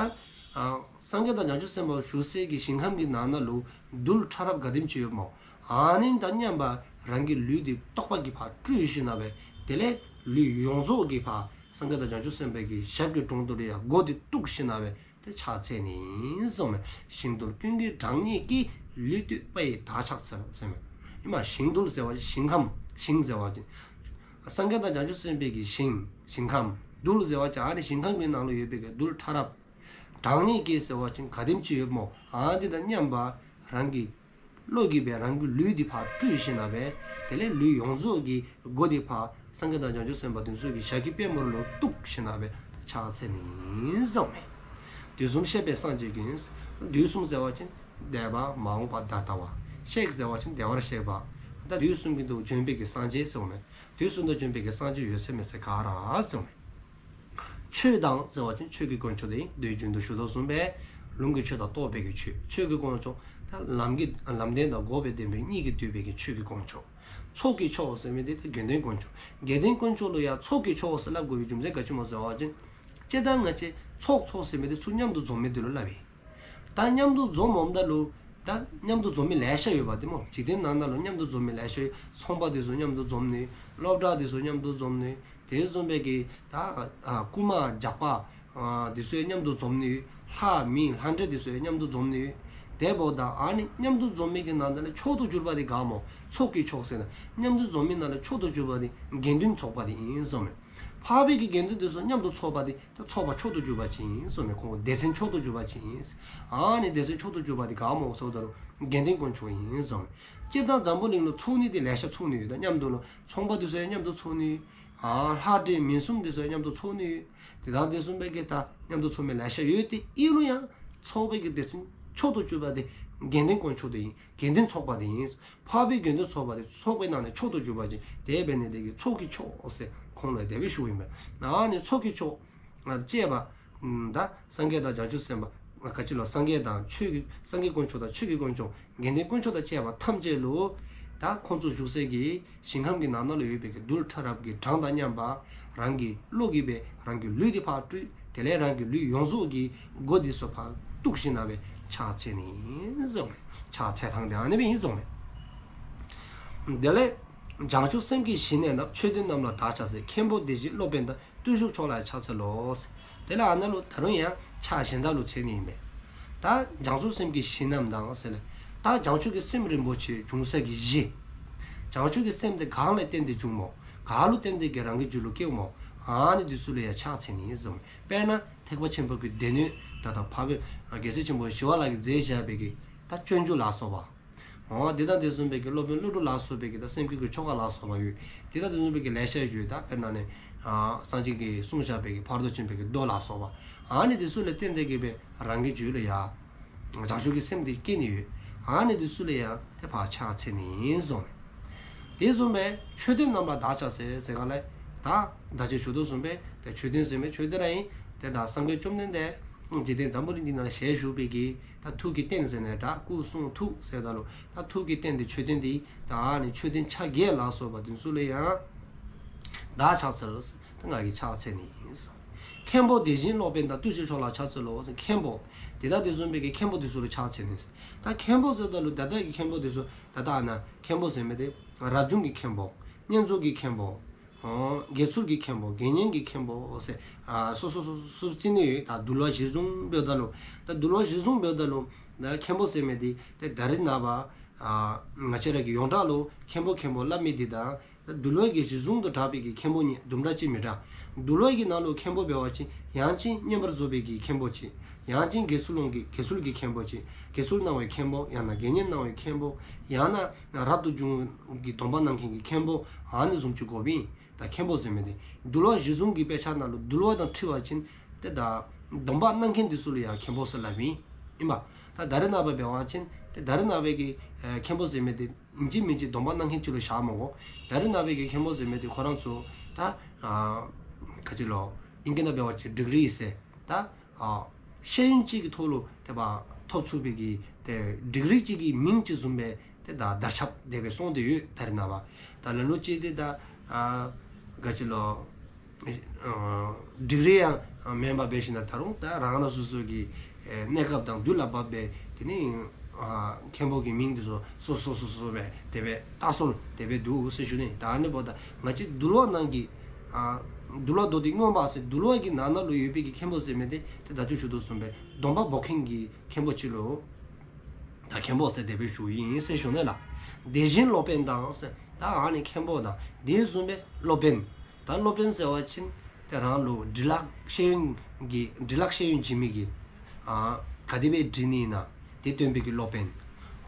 ཨ་སངས་རྒྱས་དང་བྱང་ཆུབ་སེམས་དཔའ་བཞུགས་སའི་གི་ཞིང་ཁམས་ཀྱི་ནང་ན་ལུ་རྡུལ་ཕྲ་རབ་ག་དེམ་ཅིག་ཡོད་སྨོ། ཨ་ནི་དང་མཉམ་པ་རང་གི་ལུས་འདི་རྟོག་པ་གིས་ཕར་སྤྲུལ་ཞིནམ་ལས་དེ་ལས་ལུས་ཡོངས་རྫོགས་ཀྱིས་ཕར་སངས་རྒྱས་དང་བྱང་ཆུབ་སེམས་དཔའི་གི་ཞབས་ཀྱི་དྲུང་དུ་ལུ་ཡར་མགོ་འདི་གཏུགས་ཞིནམ་ལས་ཏེ་ཕྱག་འཚལ་ནི་ཨིན་གསུངསམ་མས། ཞིང་རྡུལ་ཀུན་གྱི་གྲངས་སྙེད་ཀྱིས། ལུས་བཏུད་པ་ཡིས་བདག་ཕྱག་འཚལ་ལོ་ཟེརཝ་མས། ཨིན་མས། ཞིང་རྡུལ་ཟེར་བ་ཞིང་ཁམས་ཞིང་ཟེར་བ་ཅིན་སངས་རྒྱས་དང་བྱང་ཆུབ་སེམས་དཔའི་གི་ཞིང་ཞིང་ཁམས། རྡུལ་ཟེར་བ་ཅིན་ཨ་ནི་ཞིང་ཁམས་ཀྱི་ནང་ལུ་ཡོད་པའི་གི་རྡུལ་ཕྲ་རབ། གྲངས་སྙེད་ཀྱིས་ཟེར་བ་ཅིན་ག་དེམ་ཅིག་ཡོད་སྨོ། ཨ་འདི་དང་མཉམ་པ་རང་གི་བློ་གིས་སྦེ་རང་གི་ལུས་འདི་ཕར་སྤྲུལ་ཞིནམ་ལས་དེ་ལས་ལུས་ཡོངས་རྫོགས་ཀྱི་མགོ་འདི་ཕར་སངས་རྒྱས་དང་བྱང་ཆུབ་སེམས་དཔའ་དེ་ཚུ་གི་ཞབས་ཀྱི་པདྨོ་ལུ་གཏུགས་ཞིནམ་ལས་ཕྱག་འཚལ་ནི་ཨིན་གསུངསམ་མས། དུས་གསུམ་གཤེགས་པའི་སངས་རྒྱས་ཀྱིས། དུས་གསུམ་ཟེར་བ་ཅིན་འདས་པ་མ་འོངས་པ་ད་ལྟ་བ། གཤེགས་ཟེར་བ་ཅིན་བདེ་བར་གཤེགས་པ། ད་དུས་གསུམ་གྱི་དུ་བྱོན་པའི་གི་སངས་རྒྱས་ཟེརཝ་མས། དུས་གསུམ་དུ་བྱོན་པའི་གི་སངས་རྒྱས་ཡོད་ཚད་མེད་ཚད་ག་ར་ཟེརཝ་མས། ཆོས་དང་ཟེར་བ་ཅིན་ཆོས་ཀྱི་དཀོན་མཆོག་དེ་ཨིན། དུས་རྒྱུན་དུ་ཞུ་དོ་བཟུམ་སྦེ་ལུང་གི་ཆོས་དང་རྟོགས་པའི་གི་ཆོས། ཆོས་ཀྱི་དཀོན་མཆོག་ད་ལམ་གྱི་ལམ་བདེན་དང་འགོག་པའི་བདེན་པའི་གཉིས་ཀྱིས་བསྡུས་པའི་གི་ཆོས་ཀྱི་དཀོན་མཆོག། ཚོགས་ཀྱི་མཆོག་ཟེར་མི་དེ་ད་དགེ་འདུན་དཀོན་མཆོག། དགེ་འདུན་དཀོན་མཆོག་ལུ་ཡང་ཚོགས་ཀྱི་མཆོག་ཟེར་སླབ་དགོ་པའི་རྒྱུ་མཚན་ག་ཅི་སྨོ་ཟེར་བ་ཅིན་སྤྱིར་བཏང་ང་བཅས་ཚོགས་ཚོགས་ཟེར་མི་དེ་ཚུར་མཉམ་དུ་འཛོམས་མི་དེ་ལུ་སླབ་ཨིན། ད་མཉམ་དུ་འཛོམས་འོངམ་ད་ལུ་ད་མཉམ་དུ་འཛོམས་མི་ལེ་ཤ་ཡོད་པ་དེ་སྨོ། འཇིག་རྟེན་ནང་ན་ལུ་མཉམ་དུ་འཛོམས་མི་ལེ་ཤ་ཡོད། ཚོང་པ་དེ་ཚུ་མཉམ་དུ་འཛོམས་ནི། སློབ་གྲྭ་དེ་ཚུ་མཉམ་དུ་འཛོམས་ནི། དེ་བཟུམ་སྦེ་གི་ད་ཨ་རྐུན་མ་ཇག་པ་ཨ་དེ་ཚུ་ཡང་མཉམ་དུ་འཛོམས་ནི་ཡོད། ལྷ་མི་ལྷ་འདྲེ་དེ་ཚུ་ཡང་མཉམ་དུ་འཛོམས་ནི་ཡོད། དེ་འབདཝ་ད་ཨ་ནི་མཉམ་དུ་འཛོམས་མི་གི་ནང་ན་ལས་མཆོག་ཏུ་གྱུར་པ་དེ་ག་སྨོ། ཚོགས་ཀྱི་མཆོག་ཟེར་ན་མཉམ་དུ་འཛོམས་མི་ནང་ལས་མཆོག་ཏུ་གྱུར་པ་དེ་དགེ་འདུན་ཚོགས་པ་དེ་ཨིན་གསུངསམ་མས། འཕགས་པའི་གི་དགེ་འདུན་དེ་ཚུ་མཉམ་དུ་ཚོགས་པ་དེ་ད་ཚོགས་པ་མཆོག་ཏུ་གྱུར་པ་ཅིག་ཨིན་གསུངསམ་མས། ཁོང་སྡེ་ཚན་མཆོག་ཏུ་གྱུར་པ་ཅིག་ཨིན། ཨ་ནི་སྡེ་ཚན་མཆོག་ཏུ་གྱུར་པ་དེ་ག་སྨོ་ཟེརཝ་ད་ལུ་དགེ་འདུན་དཀོན་མཆོག་ཨིན་གསུངསམ་མས། སྤྱིར་བཏང་འཛམ་བུ་གླིང་ལུ་ཚོགས་ནི་དེ་ལེ་ཤ་ཚོགས་ནི་ཡོད། ད་མཉམ་དུ་ལུ་ཚོང་པ་དེ་ཚུ་ཡང་མཉམ་དུ་ཚོགས་ནི་ཡོད། ཨ་ལྷ་འདྲེ་མི་གསུམ་དེ་ཚུ་ཡང་མཉམ་དུ་ཚོགས་ནི་ཡོད། དེ་དང་དེ་བཟུམ་སྦེ་གི་ད་མཉམ་དུ་ཚོགས་མི་ལེ་ཤ་ཡོད། དེ་ཨིན་རུང་ཡང་ཚོགས་པའི་གི་སྡེ་ཚན་མཆོག་ཏུ་གྱུར་པ་དེ་དགེ་འདུན་དཀོན་མཆོག་དེ་ཨིན། དགེ་འདུན་ཚོགས་པ་དེ་ཨིན། འཕགས་པའི་དགེ་འདུན་ཚོགས་པ་དེ་ཚོགས་པའི་ནང་ནས་མཆོག་ཏུ་གྱུར་པ་ཅིག། དེ་འབད་ནི་དེ་གིས་ཚོགས་ཀྱི་མཆོག་ཟེར་ཁོང་ལུ་དེ་སྦེ་ཞུཝ་ཨིན་པས། ཨ་ནི་ཚོགས་ཀྱི་མཆོག་ཅེས་པ་ད་སངས་རྒྱས་དང་བྱང་ཆུབ་སེམས་དཔའ་ག་ཅི་ལོ། སངས་རྒྱས་དང་ཆོས་ཀྱི་སངས་རྒྱས་དཀོན་མཆོག་དང་ཆོས་ཀྱི་དཀོན་མཆོག། དགེ་འདུན་དཀོན་མཆོག་དང་བཅས་པ་ཐམས་ཅད་ལུ་ད་ཁོང་ཚུ་བཞུགས་སའི་གི་ཞིང་ཁམས་ཀྱི་ནང་ན་ལུ་ཡོད་པའི་གི་རྡུལ་ཕྲ་རབ་ཀྱི་གྲངས་དང་མཉམ་པ་རང་གི་བློ་གིས་སྦེ་རང་གི་ལུས་འདི་ཕར་སྤྲུལ། དེ་ལས་རང་གི་ལུས་ཡོངས་རྫོགས་ཀྱི་མགོ་འདི་ཚུ་ཕར་གཏུགས་ཞིནམ་ལས་ཕྱག་འཚལ་ནི་ཨིན་གསུངསམ་མས། ཕྱག་འཚལ་ཐངས་དེ་ཨ་ནི་སྦེ་ཨིན་གསུངསམ་མས། དེ་ལས་བྱང་ཆུབ་སེམས་ཀྱི་ཞི་གནས་རྣམས། མཆོད་རྟེན་རྣམས་ལ་བདག་ཕྱག་འཚལ། མཁན་པོ་དེ་བཞིན་སློབ་དཔོན་དང་། བརྟུལ་ཞུགས་མཆོག་ལ་ཕྱག་འཚལ་ལོ། དེ་ལས་ཨ་ནཱ་ལུ་ད་རུང་ཡང་ཕྱག་གཞན་དག་ལུ་འཚལ་ནི་ཨིན་པས། ད་བྱང་ཆུབ་སེམས་ཀྱི་ཞི་རྣམས་དང་ཟེར་ལས། ད་བྱང་ཆུབ་ཀྱི་སེམས་རིན་པོ་ཆེ་འབྱུང་ས་གི་གཞི། བྱང་ཆུབ་ཀྱི་སེམས་དེ་གང་ལ་བརྟེན་ཏེ་འབྱུངམ་སྨོ། ག་ལུ་བརྟེན་ཏེ་གི་རང་གི་རྒྱུད་ལུ་སྐྱེཝ་སྨོ། ཨ་ནི་དེ་ཚུ་ལུ་ཡང་ཕྱག་འཚལ་ནི་ཨིན་གསུངསམ་མས། དཔེར་ན་ཐེག་པ་ཆེན་པོ་གི་སྡེ་སྣོད་ད་ལྟ་འཕགས་པའི་རྒྱལ་སྲས་ཆེན་པོ་ཞི་བ་ལྷ་གིས་མཛད་བཞག་པའི་གི་ད་སྤྱོད་འཇུག་ལ་སོགས་པ། འོ་དེ་དང་དེ་བཟུམ་སྦེ་གི་སློབ་དཔོན་ཀླུ་སྒྲུབ་ལ་སོགས་པའི་གི་ད་སེམས་བསྐྱེད་ཀྱི་ཆོ་ག་ལ་སོགས་པ་ཡོད། དེ་དང་དེ་བཟུམ་སྦེ་གི་ལེ་ཤ་ཡོད། ད་དཔེར་ན་ནི་ཨ་སངས་རྒྱས་ཀྱིས་གསུངས་བཞག་པའི་གི་ཕ་རོལ་ཏུ་ཕྱིན་པའི་གི་མདོ་ལ་སོགས་པ། ཨ་ནི་དེ་ཚུ་ལུ་བརྟེན་ཏེ་གི་སྦེ་རང་གི་རྒྱུད་ལུ་ཡང་བྱང་ཆུབ་ཀྱི་སེམས་དེ་སྐྱེ་ནི་ཡོད། ཨ་ནི་དེ་ཚུ་ལུ་ཡང་དེ་ཕར་ཕྱག་འཚལ་ནི་ཨིན་གསུངསམ་མས། དེ་བཟུམ་སྦེ་མཆོད་རྟེན་རྣམས་ལ་བདག་ཕྱག་འཚལ་ཟེར་ག་ལས། ད་ད་ཅི་ཞུ་དོ་བཟུམ་སྦེ་ད་མཆོད་རྟེན་ཟེར་མི་མཆོད་རྟེན་ར་ཨིན། དེ་ད་སངས་རྒྱས་བཅོམ་ལྡན་འདས་འཇིག་རྟེན་འཛམ་བུ་གླིང་འདི་ནང་ལུ་ཞལ་བཞུགས་པའི་གི་ད་ཐུགས་ཀྱི་རྟེན་ཟེར་ནི་ད་སྐུ་གསུང་ཐུགས་ཟེརཝ་ད་ལུ་ད་ཐུགས་ཀྱི་རྟེན་དེ་མཆོད་རྟེན་དེ་ད་ཨ་ནི་མཆོད་རྟེན་ཆ་བརྒྱད་ལ་སོགས་པ་དེ་ཚུ་ལུ་ཡང་བདག་ཕྱག་འཚལ་ལོ། ད་ང་གིས་ཕྱག་འཚལ་ནི་ཨིན་ཟེར། མཁན་པོ་དེ་བཞིན་སློབ་དཔོན་དང་། བརྟུལ་ཞུགས་མཆོག་ལ་ཕྱག་འཚལ་ལོ་ཟེར། མཁན་པོ་དེ་དང་དེ་བཟུམ་སྦེ་གི་མཁན་པོ་དེ་ཚུ་ལུ་ཕྱག་འཚལ་ནི་ཟེར། ད་མཁན་པོ་ཟེརཝ་ད་ལུ་ད་ལྟ་གི་མཁན་པོ་དེ་ཚུ་ད་ལྟ་ཨ་ནཱ་མཁན་པོ་ཟེར་མི་དེ་རབ་བྱུང་གི་མཁན་པོ། བསྙེན་རྫོགས་ཀྱི་མཁན་པོ། ཨོ་དགེ་ཚུལ་གྱི་མཁན་པོ། དགེ་བསྙེན་གྱི་མཁན་པོ་ཟེར། ཨ་སོ་སོ་སོ་སོ་སོ་བརྩི་ནི་ཡོད། ད་འདུལ་བ་གཞིར་བཟུང་འབདཝ་ད་ལུ། ད་འདུལ་བ་གཞིར་བཟུང་འབདཝ་ད་ལུ། ད་མཁན་པོ་ཟེར་མི་དེ་ཏེ་ད་རེས་ནངས་པ་ཨ་ང་བཅས་ར་གི་ཡོངས་གྲགས་ལུ་མཁན་པོ་མཁན་པོ་སླབ་མི་དེ་དང་ད་འདུལ་བ་གི་གཞིར་བཟུང་དུ་གྲགས་པའི་གི་མཁན་པོ་གཉིས་དུམ་གྲ་ཅིག་མི་འདྲ། འདུལ་བ་གི་ནང་ལུ་མཁན་པོ་འབད་བ་ཅིན་ཡང་ཅིན་བསྙེན་པར་རྫོགས་པའི་གི་མཁན་པོ་ཅིག། ཡང་ཅིན་དགེ་ཚུལ་སློང་གི་དགེ་ཚུལ་གྱི་མཁན་པོ་ཅིག། དགེ་ཚུལ་གནང་བའི་མཁན་པོ། ཡང་ན་དགེ་བསྙེན་གནང་བའི་མཁན་པོ། ཡང་ན་རབ་ཏུ་བྱུང་གི་སྡོམ་པ་གནང་མཁན་གྱི་མཁན་པོ། ཨ་ནི་བཟུམ་ཅིག་དགོཔ་ཨིན། ད་མཁན་པོ་ཟེར་མི་དེ་འདུལ་བ་གཞིར་བཟུང་གི་དཔེ་ཆ་ནང་ལུ་འདུལ་བ་དང་འཁྲིལ་བ་ཅིན་ཏེ་ད་སྡོམ་པ་གནང་མཁན་དེ་ཚུ་ལུ་ཡང་མཁན་པོ་ཟེར་སླབ་ཨིན། ཨིན་པ། ད་ད་རེས་ནངས་པ་འབད་བ་ཅིན་ཏེ་ད་རེས་ནངས་པའི་གི་ཨེ་མཁན་པོ་ཟེར་མི་དེ་ཨིན་ཅི་མིན་ཅི་སྡོམ་པ་གནང་མཁན་ཅིག་ལུ་བཞག་མི་དགོ། ད་རེས་ནངས་པའི་གི་མཁན་པོ་ཟེར་མི་དེ་ཁོ་ར་ཚུ་ད་ཨ་ག་ཅི་ལོ་ཨིང་སྐད་ནང་འབད་བ་ཅིན་ཌིག་རི་ཟེར། ད་ཨ་ཤེས་ཡོན་ཅིག་གི་ཐོག་ལུ་ཏེ་བ་ཐོབ་ཚུགས་པའི་གི་ཏེ་ཌིག་རི་ཅིག་གི་མིང་ཅིག་བཟུམ་སྦེ་ཏེ་ད་དར་ཁྱབ་དེ་སྦེ་སོང་སྟེ་ཡོད། ད་རེས་ནངས་པ་ད་ལ་ལུ་ཅིག་ཏེ་ད་ཨ་ག་ཅི་ལོ་ཨ་ཌིག་རི་ཡང་མེན་པར་འབད་ཞིནམ་ད་རུང་ད་རང་རང་སོ་སོ་གི་ཨེ་གནས་སྐབས་དང་དུས་ལ་བབ་སྦེ་དེ་ནི་ཨ་མཁན་པོ་གི་མིང་དེ་ཚུ་སོ་སོ་སོ་སོ་སྦེ་དེ་སྦེ་ད་སོང་དེ་སྦེ་འདུག་ཟེར་ཞུ་ནི། ད་ཨ་ནི་འབདཝ་ད་ང་བཅས་འདུལ་བ་ནང་གི་ཨ་འདུལ་བ་མདོ་སྡེ་མངོན་པ་ཟེར་འདུལ་བ་གི་ནང་ན་ལུ་ཡོད་པའི་གི་མཁན་པོ་ཟེར་མི་དེ་ཏེ་ད་ཅི་ཞུ་དོ་བཟུམ་སྦེ་སྡོམ་པ་འབོག་མཁན་གྱི་མཁན་པོ་ཅིག་ལུ་ད་མཁན་པོ་ཟེར་དེ་སྦེ་ཞུཝ་ཨིན་ཟེར་ཞུ་ནི་ལགས། དེ་བཞིན་སློབ་དཔོན་དང་ཟེར་ད་ཨ་ནི་མཁན་པོ་དང་དེ་བཟུམ་སྦེ་སློབ་དཔོན། ད་སློབ་དཔོན་ཟེར་བ་ཅིན་ཏེ་རང་ལུ་འབྲི་ལྷག་ཤེས་ཡོན་གྱི་འབྲི་ལྷག་ཤེས་ཡོན་བྱིན་མི་གི་ཨ་ག་དེ་སྦེ་འབྲི་ནི་ཨིན་ན་དེ་སྟོན་པའི་གི་སློབ་དཔོན།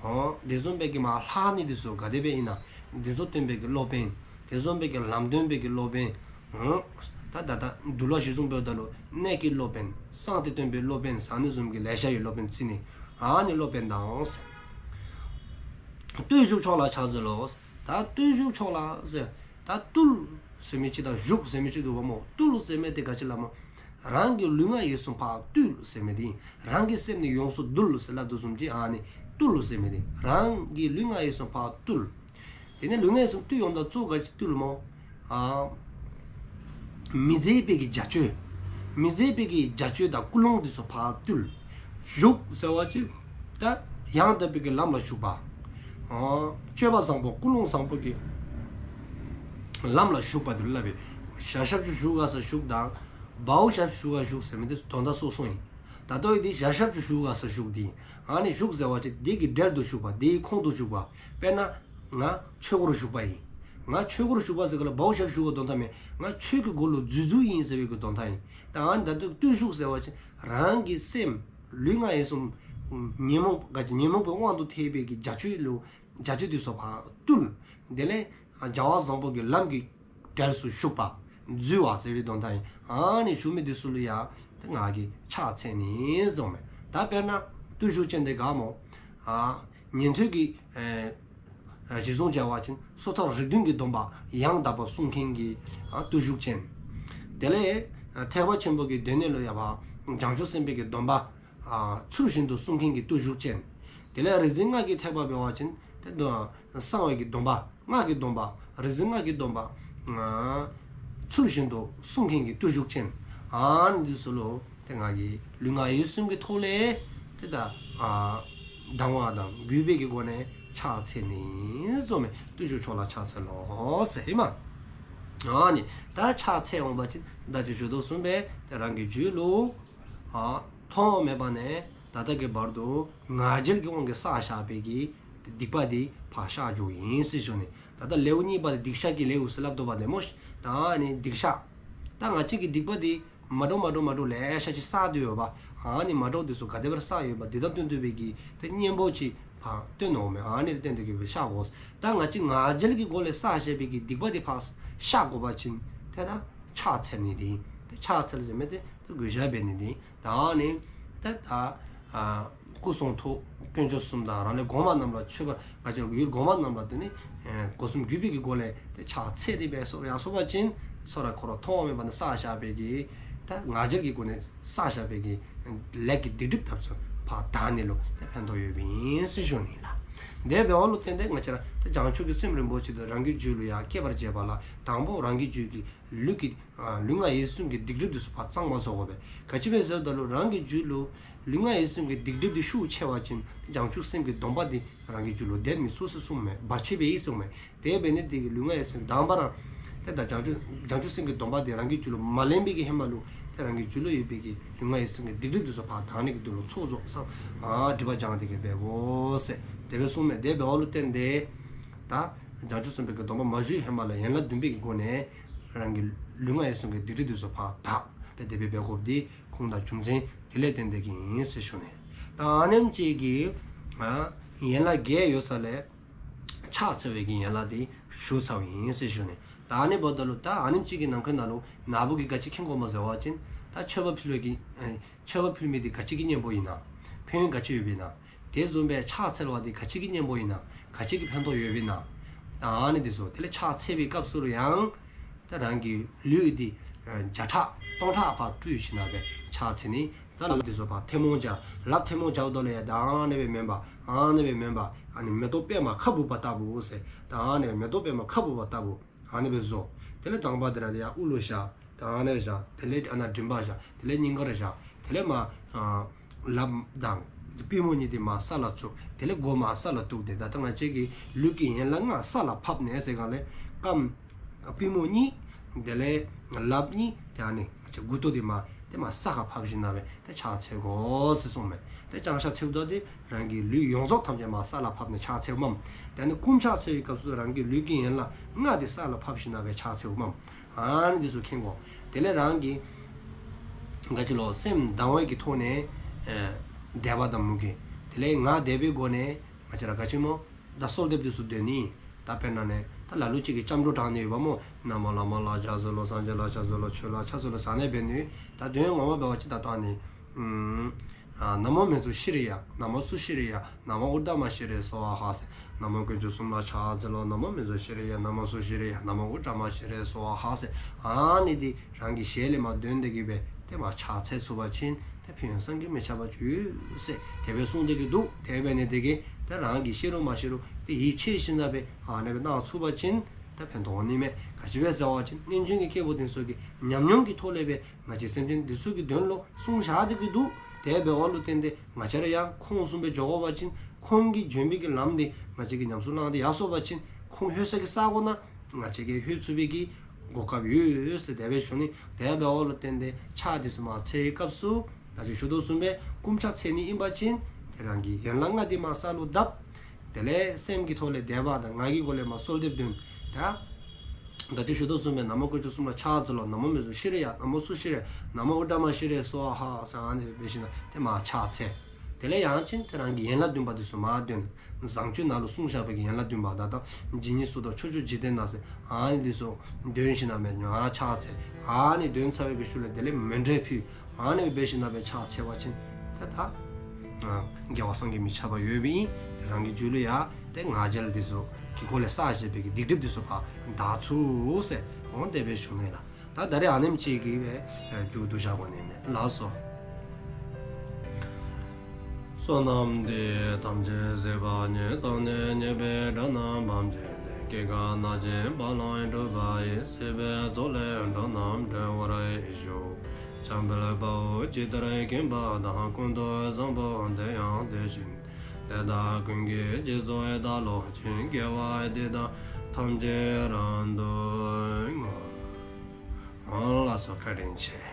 ཨོ་དེ་བཟུམ་སྦེ་གི་མ་ལྷག་ནི་དེ་ཚུ་ག་དེ་སྦེ་ཨིན་ན་དེ་ཚུ་སྟོན་པའི་གི་སློབ་དཔོན། དེ་བཟུམ་སྦེ་གི་ལམ་སྟོན་པའི་གི་སློབ་དཔོན། ཨོ་ད་ད་ད་འདུལ་བ་གཞིར་བཟུང་འབདཝ་ད་ལུ་གནས་ཀྱི་སློབ་དཔོན། གསང་སྟེ་སྟོན་པའི་སློབ་དཔོན་ཟེར་ཨ་ནི་བཟུམ་གྱི་ལེ་ཤ་ཡོད། སློབ་དཔོན་རྩི་ནི་ཨ་ནི་སློབ་དཔོན་དང་ཟེར། བརྟུལ་ཞུགས་མཆོག་ལ་ཕྱག་འཚལ་ལོ། ད་བརྟུལ་ཞུགས་མཆོག་ལ་ཟེར་ད་བརྟུལ་ཟེར་མི་ཅིག་དང་ཞུགས་ཟེར་མི་ཅིག་འདུག་པ་སྨོ། བརྟུལ་ཟེར་མི་དེ་ག་ཅི་སླབ་སྨོ། རང་གི་ལུས་ངག་ཡིད་གསུམ་ཕར་བཏུལ་ཟེར་མི་དེ་ཨིན། རང་གི་སེམས་ནི་ཡོངས་སུ་འདུལ་ཟེར་སླབ་དོ་བཟུམ་ཅིག། ཨ་ནི་བརྟུལ་ཟེར་མི་དེ་རང་གི་ལུས་ངག་ཡིད་གསུམ་ཕར་བཏུལ། དེ་ནས་ལུས་ངག་ཡིད་གསུམ་བཏུལ་འོངམ་ད་གཙོ་བོ་ག་ཅི་བཏུལ་སྨོ། ཨ་མི་བཟད་པའི་གི་བྱ་སྤྱོད། མི་བཟད་པའི་གི་བྱ་སྤྱོད་དང་ཀུན་སློང་དེ་ཚུ་ཕར་བཏུལ། ཞུགས་ཟེར་བ་ཅིན་ད་ཡང་དག་པའི་གི་ལམ་ལ་ཞུགས་པ། ཨ་སྤྱོད་པ་བཟང་པོ་ཀུན་སློང་བཟང་པོ་གི་ལམ་ལ་ཞུགས་པ་དེ་ལུ་སླབ་པས། ཞ་ཞབས་ཀྱུ་ཞུགས་ག་ས་ཞུགས་དང་བའོ་ཞབས་ཀྱུ་ཞུགས་ག་ཞུགས་ཟེར་མི་དེ་དོན་དག་སོ་སོ་ཨིན། ད་ལྟོ་ཡི་དེ་ཞ་ཞབས་ཀྱུ་ཞུགས་ག་ས་ཞུགས་དེ་ཨིན། ཨ་ནི་ཞུགས་ཟེར་བ་ཅིན་དེ་གི་གྲལ་དུ་ཞུགས་པ། དེའི་ཁོངས་སུ་ཞུགས་པ། དཔེར་ན་ང་ཆོས་སྒོར་ཞུགས་པ་ཨིན། ང་ཆོས་སྒོར་ཞུགས་པ་ཟེར་ག་ལ་བའོ་ཞབས་ཞུགས་པ་དོན་དག་མེན། ང་ཆོས་ཀྱི་སྒོ་ལུ་འཛུལ་འཛུལཝ་ཨིན་ཟེར་བའི་གི་དོན་དག་ཨིན། ད་ཨ་ནི་ད་ལྟོ་བརྟུལ་ཞུགས་ཟེར་བ་ཅིན་རང་གི་སེམས་ལུས་ངག་ཡིད་གསུམ་ཉོན་མོངས་ག་ཅི་ཉོན་མོངས་པའི་དབང་དུ་ཐལ་བའི་གི་བྱ་སྤྱོད་ལུ་བྱ་སྤྱོད་དེ་ཚུ་ཕར་བཏུལ། དེ་ལས་བྱ་བ་བཟང་པོ་གི་ལམ་གྱི་གྲལ་སུ་ཞུགས་པ། འཛུལ་བ་ཟེར་བའི་དོན་དག་ཨིན། ཨ་ནི་ཞུགས་མི་དེ་ཚུ་ལུ་ཡང་ཏེ་ང་གིས་ཕྱག་འཚལ་ནི་ཟེརཝ་མས། ད་དཔེར་ན་བརྟུལ་ཞུགས་ཅན་དེ་ག་སྨོ། ཨ་ཉན་ཐོས་ཀྱི་ཨེ་ཨ་གཞིར་བཟུང་བྱ་བ་ཅིན་སོ་ཐར་རིགས་བདུན་གྱི་སྡོམ་པ་ཡང་དག་པར་སྲུང་མཁན་གྱི་ཨ་བརྟུལ་ཞུགས་ཅན། དེ་ལས་ཨ་ཐེག་པ་ཆེན་པོ་གི་སྡེ་སྣོད་ལུ་ཡང་བྱང་ཆུབ་སེམས་དཔའི་གི་སྡོམ་པ་ཨ་ཚུལ་བཞིན་དུ་སྲུང་མཁན་གྱི་བརྟུལ་ཞུགས་ཅན། དེ་ལས་རིག་འཛིན་སྔགས་ཀྱི་ཐེག་པ་འབད་བ་ཅིན་ཏེ་གསང་བའི་གི་སྡོམ་པ་སྔགས་ཀྱི་སྡོམ་པ་རིག་འཛིན་སྔགས་ཀྱི་སྡོམ་པ་ཨ་ཚུལ་བཞིན་དུ་སྲུང་མཁན་གྱི་བརྟུལ་ཞུགས་ཅན། ཨ་ནི་དེ་ཚུ་ལུ་ཏེ་ང་གིས་ལུས་ངག་ཡིད་གསུམ་གྱི་ཐོག་ལས་ཏེ་ད་ཨ་དང་བ་དང་གུས་པའི་གི་སྒོ་ནས་ཕྱག་འཚལ་ནི་ཟེརཝ་མས། བརྟུལ་ཞུགས་མཆོག་ལ་ཕྱག་འཚལ་ལོ་ཟེར་ཨིན་མས། ཨ་ནི་ད་ཕྱག་འཚལ་འོང་པ་ཅིན་ད་ཅི་ཞུ་དོ་བཟུམ་སྦེ་ཏེ་རང་གི་རྒྱུད་ལུ་ཨ་ཐོག་མེད་པ་ནས་ད་ལྟ་གི་བར་དུ་ང་རྒྱལ་གྱི་དབང་གིས་བསགས་བཞག་པའི་གི་སྡིག་པ་དེ་ཕར་བཤགས་འགྱོཝ་ཨིན་ཟེར་ཞུ་ནི། ད་ལྟ་ལེའུ་གཉིས་པ་དེ་སྡིག་བཤགས་ཀྱི་ལེའུ་ཟེར་སླབ་དོ་བ་དེ་སྨོ། ད་ཨ་ནི་སྡིག་བཤགས། ད་ང་བཅས་ཀྱི་སྡིག་པ་དེ་མ་འདྲཝ་མ་འདྲཝ་མ་འདྲཝ་ལེ་ཤ་ཅིག་བསགས་ཏེ་ཡོདཔ། ཨ་ནི་མ་འདྲཝ་དེ་ཚུ་ག་དེ་སྦེ་བསགས་ཡོདཔ་དེ་དང་བསྟུན་ཏེ་སྦེ་གི་ཏེ་གཉེན་པོ་ཅིག་ཕར་སྟོན་འོང་མས། ཨ་ནི་ལུ་བརྟེན་ཏེ་གི་སྦེ་བཤགས་དགོ། ད་ང་བཅས་ང་རྒྱལ་གྱི་སྒོ་ལས་བསགས་བཞག་པའི་གི་སྡིག་པ་དེ་ཕར་བཤགས་དགོ་པ་ཅིན་ཏེ་ད་ཕྱག་འཚལ་ནི་དེ་ཨིན། ཏེ་ཕྱག་འཚལ་ཟེར་མི་དེ་ཏེ་གུས་ཞབས་འབད་ནི་དེ་ཨིན། ད་ཨ་ནི་ཏེ་ད་ཨ་སྐུ་གསུང་ཐུགས་དཀོན་མཆོག་གསུམ་དང་རང་ལས་གོང་མ་རྣམས་ལ་མཆོད་པར་ག་ཅི་ལོ་ཡུལ་གོང་མ་རྣམས་ལ་དེ་ནི་ཨེ་སྒོ་གསུམ་གུས་པའི་གི་སྒོ་ལས་ཏེ་ཕྱག་འཚལ་ཏེ་སྦེ་སོ་ཡར་སོ་བ་ཅིན་ཚུར་ཁོ་ར་ཐོག་མེད་པ་ནས་བསགས་བཞག་པའི་གི་ད་ང་རྒྱལ་གྱི་སྒོ་ནས་བསགས་བཞག་པའི་གི་ལས་ཀྱི་སྡིག་སྒྲིབ་དག་ཚུ་ཕར་དག་ནི་ལུ་ཏེ་ཕན་ཐོགས་ཡོདཔ་ཨིན་ཟེར་ཞུ་ནི་ལགས། དེ་འབདཝ་ལུ་བརྟེན་ཏེ་ང་བཅས་ར་ཏེ་བྱང་ཆུབ་ཀྱི་སེམས་རིན་པོ་ཆེ་དེ་རང་གི་རྒྱུད་ལུ་ཡར་སྐྱེ་བར་བྱེད་པ་ལ་དང་པོ་རང་གི་རྒྱུད་ཀྱི་ལུས་ཀྱི་ཨ་ལུས་ངག་ཡིད་གསུམ་གྱི་སྡིག་སྒྲིབ་དེ་ཚུ་ཕར་གཙང་མ་བཟོ་དགོ་པས། ག་ཅི་སྦེ་ཟེར་བ་ཅིན་རང་གི་རྒྱུད་ལུ་ལུས་ངག་ཡིད་གསུམ་གྱི་སྡིག་སྒྲིབ་དེ་ཤུགས་ཆེ་བ་ཅིན་བྱང་ཆུབ་སེམས་ཀྱི་སྡོམ་པ་དེ་རང་གི་རྒྱུད་ལུ་ལྡན་མི་ཚུགས་ཟེར་གསུངསམ་མས། བར་ཆད་འབད་ཡི་གསུངསམ་མས། དེ་འབད་ནི་དེ་གིས་ལུས་ངག་ཡིད་གསུམ་དང་པ་ར་ཏེ་ད་བྱང་ཆུབ་བྱང་ཆུབ་སེམས་ཀྱི་སྡོམ་པ་དེ་རང་གི་རྒྱུད་ལུ་མ་ལེན་པའི་གི་ཧེ་མ་ལུ་ཏེ་རང་གི་རྒྱུད་ལུ་ཡོད་པའི་གི་ལུས་ངག་ཡིད་གསུམ་གྱི་སྡིག་སྒྲིབ་དེ་ཚུ་ཕར་དག་ནི་གི་དོན་ལུ་ཚོགས་རྫོགས་སངས་ཨ་སྒྲིབ་པ་སྦྱངས་ཏེ་གི་འབད་དགོ་ཟེར་དེ་སྦེ་གསུངསམ་མས། དེ་འབདཝ་ལུ་བརྟེན་ཏེ་ད་བྱང་ཆུབ་སེམས་དཔའི་གི་སྡོམ་པ་མ་ཞུ་བའི་ཧེ་མ་ལུ་ཡན་ལག་བདུན་པའི་གི་སྒོ་ནས་རང་གི་ལུས་ངག་ཡིད་གསུམ་གྱི་སྡིག་སྒྲིབ་དེ་ཚུ་ཕར་དག་སྦེ་དེ་སྦེ་འབད་དགོཔ་དེ་ཁུངས་དང་རྒྱུ་མཚན་ དེ་ལས་བརྟེན་ཏེ་གི་ཨིན་ཟེར་ཞུ་ནི། ད་ཨ་ནེམ་ཅིག་གི་ཨ་ཡན་ལག་བརྒྱད་ཡོད་ས་ལས་ཕྱག་འཚལ་བའི་གི་ཡན་ལག་དེ་ཞུ་ཚརཝ་ཨིན་ཟེར་ཞུ་ནི། ད་ཨ་ནི་འབདཝ་ད་ལུ་ད་ཨ་ནེམ་ཅིག་གི་ནང་འཁོད་ནང་ལུ་ན་བུ་གིས་ག་ཅི་མཁྱེན་དགོཔ་སྨོ་ཟེར་བ་ཅིན་ད་མཆོད་པ་ཕུལ་བའི་གི་ཨ་མཆོད་པ་ཕུལ་མི་དེ་ག་ཅི་གི་གཉེན་པོ་ཨིན་ན། ཕན་ཡོན་ག་ཅི་ཡོདཔ་ཨིན་ན། དེ་བཟུམ་སྦེ་ཕྱག་འཚལ་བ་དེ་ག་ཅི་གི་གཉེན་པོ་ཨིན་ན། ག་ཅི་གི་ཕན་ཐོགས་ཡོདཔ་ཨིན་ན། ད་ཨ་ནི་དེ་ཚུ་དེ་ལས་ཕྱག་འཚལ་བའི་སྐབས་སུ་ལུ་ཡང་ད་རང་གི་ལུས་འདི་ཨ་བརྒྱ་ཕྲག་སྟོང་ཕྲག་ཕར་སྤྲུལ་ཞིནམ་ལས་ཕྱག་འཚལ་ནི། ད་ལགཔ་དེ་ཚུ་ཕར་ཐལ་མོ་སྦྱར། ལགཔ་ཐལ་མོ་སྦྱརཝ་ད་ལུ་ཡང་ད་ཨ་ནི་སྦེ་མེན་པར་ཨ་ནི་སྦེ་མེན་པར་ཨ་ནི་མེ་ཏོག་པདྨ་ཁ་སྦུབ་པ་ལྟ་བུ་ཟེར། ད་ཨ་ནི་སྦེ་མེ་ཏོག་པདྨ་ཁ་སྦུབ་པ་ལྟ་བུ་ཨ་ནི་སྦེ་བཟོ། དེ་ལས་དང་པ་དེ་ར་དེ་ཡར་དབུ་ལུ་བཞག། ད་ཨ་ནི་བཞག། དེ་ལས་ཨ་ནཱ་མགྲིན་པར་བཞག། དེ་ལས་སྙིང་གར་བཞག། དེ་ལས་མར་ཨ་ལགཔ་དང་པུས་མོ་གཉིས་དེ་མར་ས་ལ་བཙུགས། དེ་ལས་མགོ་མར་ས་ལ་གཏུགས་ཏེ། ད་ལྟ་ང་བཅས་ཀྱི་ལུས་ཀྱི་ཡན་ལག་ལྔ་ས་ལ་ཕབ་ནས་ཟེར་ག་ལས་རྐངམ་པུས་མོ་གཉིས། དེ་ལས་ལགཔ་གཉིས། དེ་ཨ་ནི་ང་བཅས་མགུ་ཏོ་དེ་མར་དེ་མར་ས་ཁར་ཕབ་ཞིནམ་ལས་དེ་ཕྱག་འཚལ་དགོ་ཟེར་གསུངསམ་མས། དེ་བརྐྱང་ཕྱག་འཚལཝ་ད་དེ་རང་གི་ལུས་ཡོངས་རྫོགས་ཐམས་ཅད་མར་ས་ལ་ཕབ་ནས་ཕྱག་འཚལཝ་མས། དེ་ནི་བསྐུམ་ཕྱག་འཚལ་བའི་སྐབས་སུ་རང་གི་ལུས་ཀྱི་ཡན་ལག་ལྔ་དེ་ས་ལ་ཕབ་ཞིནམ་ལས་ཕྱག་འཚལཝ་མས། ཨ་ནི་དེ་ཚུ་མཁྱེན་དགོ། དེ་ལས་རང་གི་ག་ཅི་ལོ་སེམས་དང་བའི་གི་ཐོག་ནས་ཨེ་དད་པ་དང་མོས་གུས། དེ་ལས་ང་དད་པའི་སྒོ་ནས་ང་བཅས་ར་ག་ཅི་སྨོ། ད་གསོལ་འདེབས་དེ་ཚུ་འདོན་ནི། ད་དཔེར་ན་ནི་ད་ལ་ལུ་ཅིག་གིས་སྐྱབས་འགྲོ་བགྲང་ནི་ཡོདཔ་སྨོ། ན་མོ་བླ་མ་ལ་ཕྱག་འཚལ་ལོ། སངས་རྒྱས་ལ་ཕྱག་འཚལ་ལོ། ཆོས་ལ་ཕྱག་འཚལ་ལོ་ཟེར་ཨ་ནི་སྦེ་འདོན། ད་འདོན་ངོ་མ་འབད་བ་ཅིན་ད་ལྟོ་ཨ་ནི་ཨ་ན་མོ་མཉྫུ་ཤྲཱི་ཡ། ན་མོ་སུ་ཤྲཱི་ཡ། ན་མོ་ཨུཏྟ་མ་ཤྲཱི་སྭཱ་ཧཱ་ཟེར། ན་མོ་དཀོན་མཆོག་གསུམ་ལ་ཕྱག་འཚལ་ལོ། ན་མོ་མཉྫུ་ཤྲཱི་ཡ། ན་མོ་སུ་ཤྲཱི་ཡ། ན་མོ་ཨུཏྟ་མ་ཤྲཱི་སྭཱ་ཧཱ་ཟེར་ཨ་ནི་དེ་རང་གི་ཞལ་ལས་མར་འདོན་ཏེ་གི་སྦེ་དེ་མར་ཕྱག་འཚལ་ཚུགས་པ་ཅིན་དེ་ཕན་ཡོན་བསམ་གྱིས་མི་ཁྱབ་པ་ཅིག་ཡོད་ཟེར་དེ་སྦེ་གསུངས་ཏེ་གི་འདུག། དེ་འབད་ནི་དེ་གིས་དེ་རང་གིས་ཤེས་རུང་མ་ཤེས་རུང་དེ་ཡིད་ཆེས་ཞིནམ་ལས་ཨ་ནི་སྦེ་གནང་ཚུགས་པ་ཅིན་དེ་ཕན་ཐོགས་ནི་མས། ག་ཅི་སྦེ་ཟེར་བ་ཅིན་སྔོན་བྱོན་གྱི་སྐྱེས་བུ་དེ་ཚུ་གི་ཉམས་མྱོང་གི་ཐོག་ལས་སྦེ་ང་བཅས་སེམས་ཅན་དེ་ཚུ་གི་དོན་ལུ་གསུངས་བཞག་སྟེ་གི་འདུག། དེ་འབདཝ་ལུ་བརྟེན་ཏེ་ང་བཅས་ར་ཡང་ཁོང་བཟུམ་སྦེ་འགྱོ་དགོ་པ་ཅིན་ཁོང་གིས་བྱོན་པའི་གི་ལམ་དེ་ང་བཅས་ཀྱིས་ཉམས་སུ་བླངས་ཏེ་ཡར་སོང་པ་ཅིན་ཁོང་ལྷོད་ས་གི་ས་གོ་ནང་ང་བཅས་ཀྱིས་ལྷོད་ཚུགས་པའི་གི་གོ་སྐབས་ཡོད་ཟེར་དེ་སྦེ་ཞུ་ནི། དེ་འབདཝ་ལུ་བརྟེན་ཏེ་ཕྱག་དེ་ཚུ་མར་འཚལ་བའི་སྐབས་སུ་ད་ཅི་ཞུ་དོ་བཟུམ་སྦེ་བསྐུམ་ཕྱག་འཚལ་ནི་ཨིན་པ་ཅིན་དེ་རང་གི་ཡན་ལག་ལྔ་དེ་མར་ས་ལུ་བརྡབ། དེ་ལས་སེམས་ཀྱི་ཐོག་ལས་དད་པ་དང་ངག་གི་སྒོ་ལས་མར་གསོལ་འདེབས་འདོན། ད་ད་ཅི་ཞུ་དོ་བཟུམ་སྦེ་ན་མོ་དཀོན་མཆོག་གསུམ་ལ་ཕྱག་འཚལ་ལོ། ན་མོ་མཉྫུ་ཤྲཱི་ཡ། ན་མོ་སུ་ཤྲཱི་ཡ། ན་མོ་ཨུཏྟ་མ་ཤྲཱི་སྭཱ་ཧཱ་ཟེར་ཨ་ནི་སྦེ་འབད་ཞིནམ་ལས་དེ་མར་ཕྱག་འཚལ། དེ་ལས་ཡང་ཅིན་དེ་རང་གི་ཡན་ལག་བདུན་པ་དེ་ཚུ་མར་འདོན། བཟང་སྤྱོད་ནང་ལུ་གསུངས་བཞག་པའི་གི་ཡན་ལག་བདུན་པ་ད་ལྟ་ཇི་སྙེད་སུ་དག་ཕྱོགས་བཅུའི་འཇིག་རྟེན་ན་ཟེར་ཨ་ནི་དེ་ཚུ་འདོན་ཞིནམ་ལས་ཡང་ཕྱག་འཚལ། ཨ་ནི་འདོན་ཚར་བའི་གི་ཤུལ་ལས་དེ་ལས་མཎྜལ་ཕུལ། ཨ་ནི་སྦེ་འབད་ཞིནམ་ལས་ཕྱག་འཚལ་བ་ཅིན་ཏེ་ད་ཨ་དགེ་བ་བསམ་གྱིས་མི་ཁྱབ་པ་ཡོདཔ་ཨིན། དེ་རང་གི་རྒྱུད་ལུ་ཡང་ཏེ་ང་རྒྱལ་དེ་ཚུ་གི་སྒོ་ལས་བསགས་བཞག་པའི་གི་སྡིག་སྒྲིབ་དེ་ཚུ་ཕར་དག་ཚུགས་ཟེར་འོང་དེ་སྦེ་ཞུ་ནི་ལགས། ད་ད་རེས་ཨ་ནེམ་ཅིག་གིས་སྦེ་མཇུག་བསྡུ་བཞག་དགོ་ནི་མས། ལགས་སོ། བསོད་ནམས་འདི་ཡིས་ཐམས་ཅད་གཟིགས་པ་ཉིད། ཐོབ་ནས་ཉེས་པའི་དགྲ་རྣམས་ཕམ་བྱས་ཏེ། སྐྱེ་རྒ་ན་འཆིའི་རྦ་ཀློང་འཁྲུགས་པ་ཡི། སྲིད་པའི་མཚོ་ལས་འགྲོ་རྣམས་སྒྲོལ་བར་ཤོག། འཇམ་དཔལ་དཔའ་བོས་ཇི་ལྟར་མཁྱེན་པ་དང་། ཀུན་ཏུ་བཟང་པོ་དེ་ཡང་དེ་བཞིན་ཏེ། དེ་དག་ཀུན་གྱི་རྗེས་སུ་བདག་སློབ་ཅིང་། དགེ་བ་འདི་དག་ཐམས་ཅད་རབ་ཏུ་བསྔོ། ལགས་སོ། བཀའ་དྲིན་ཆེ།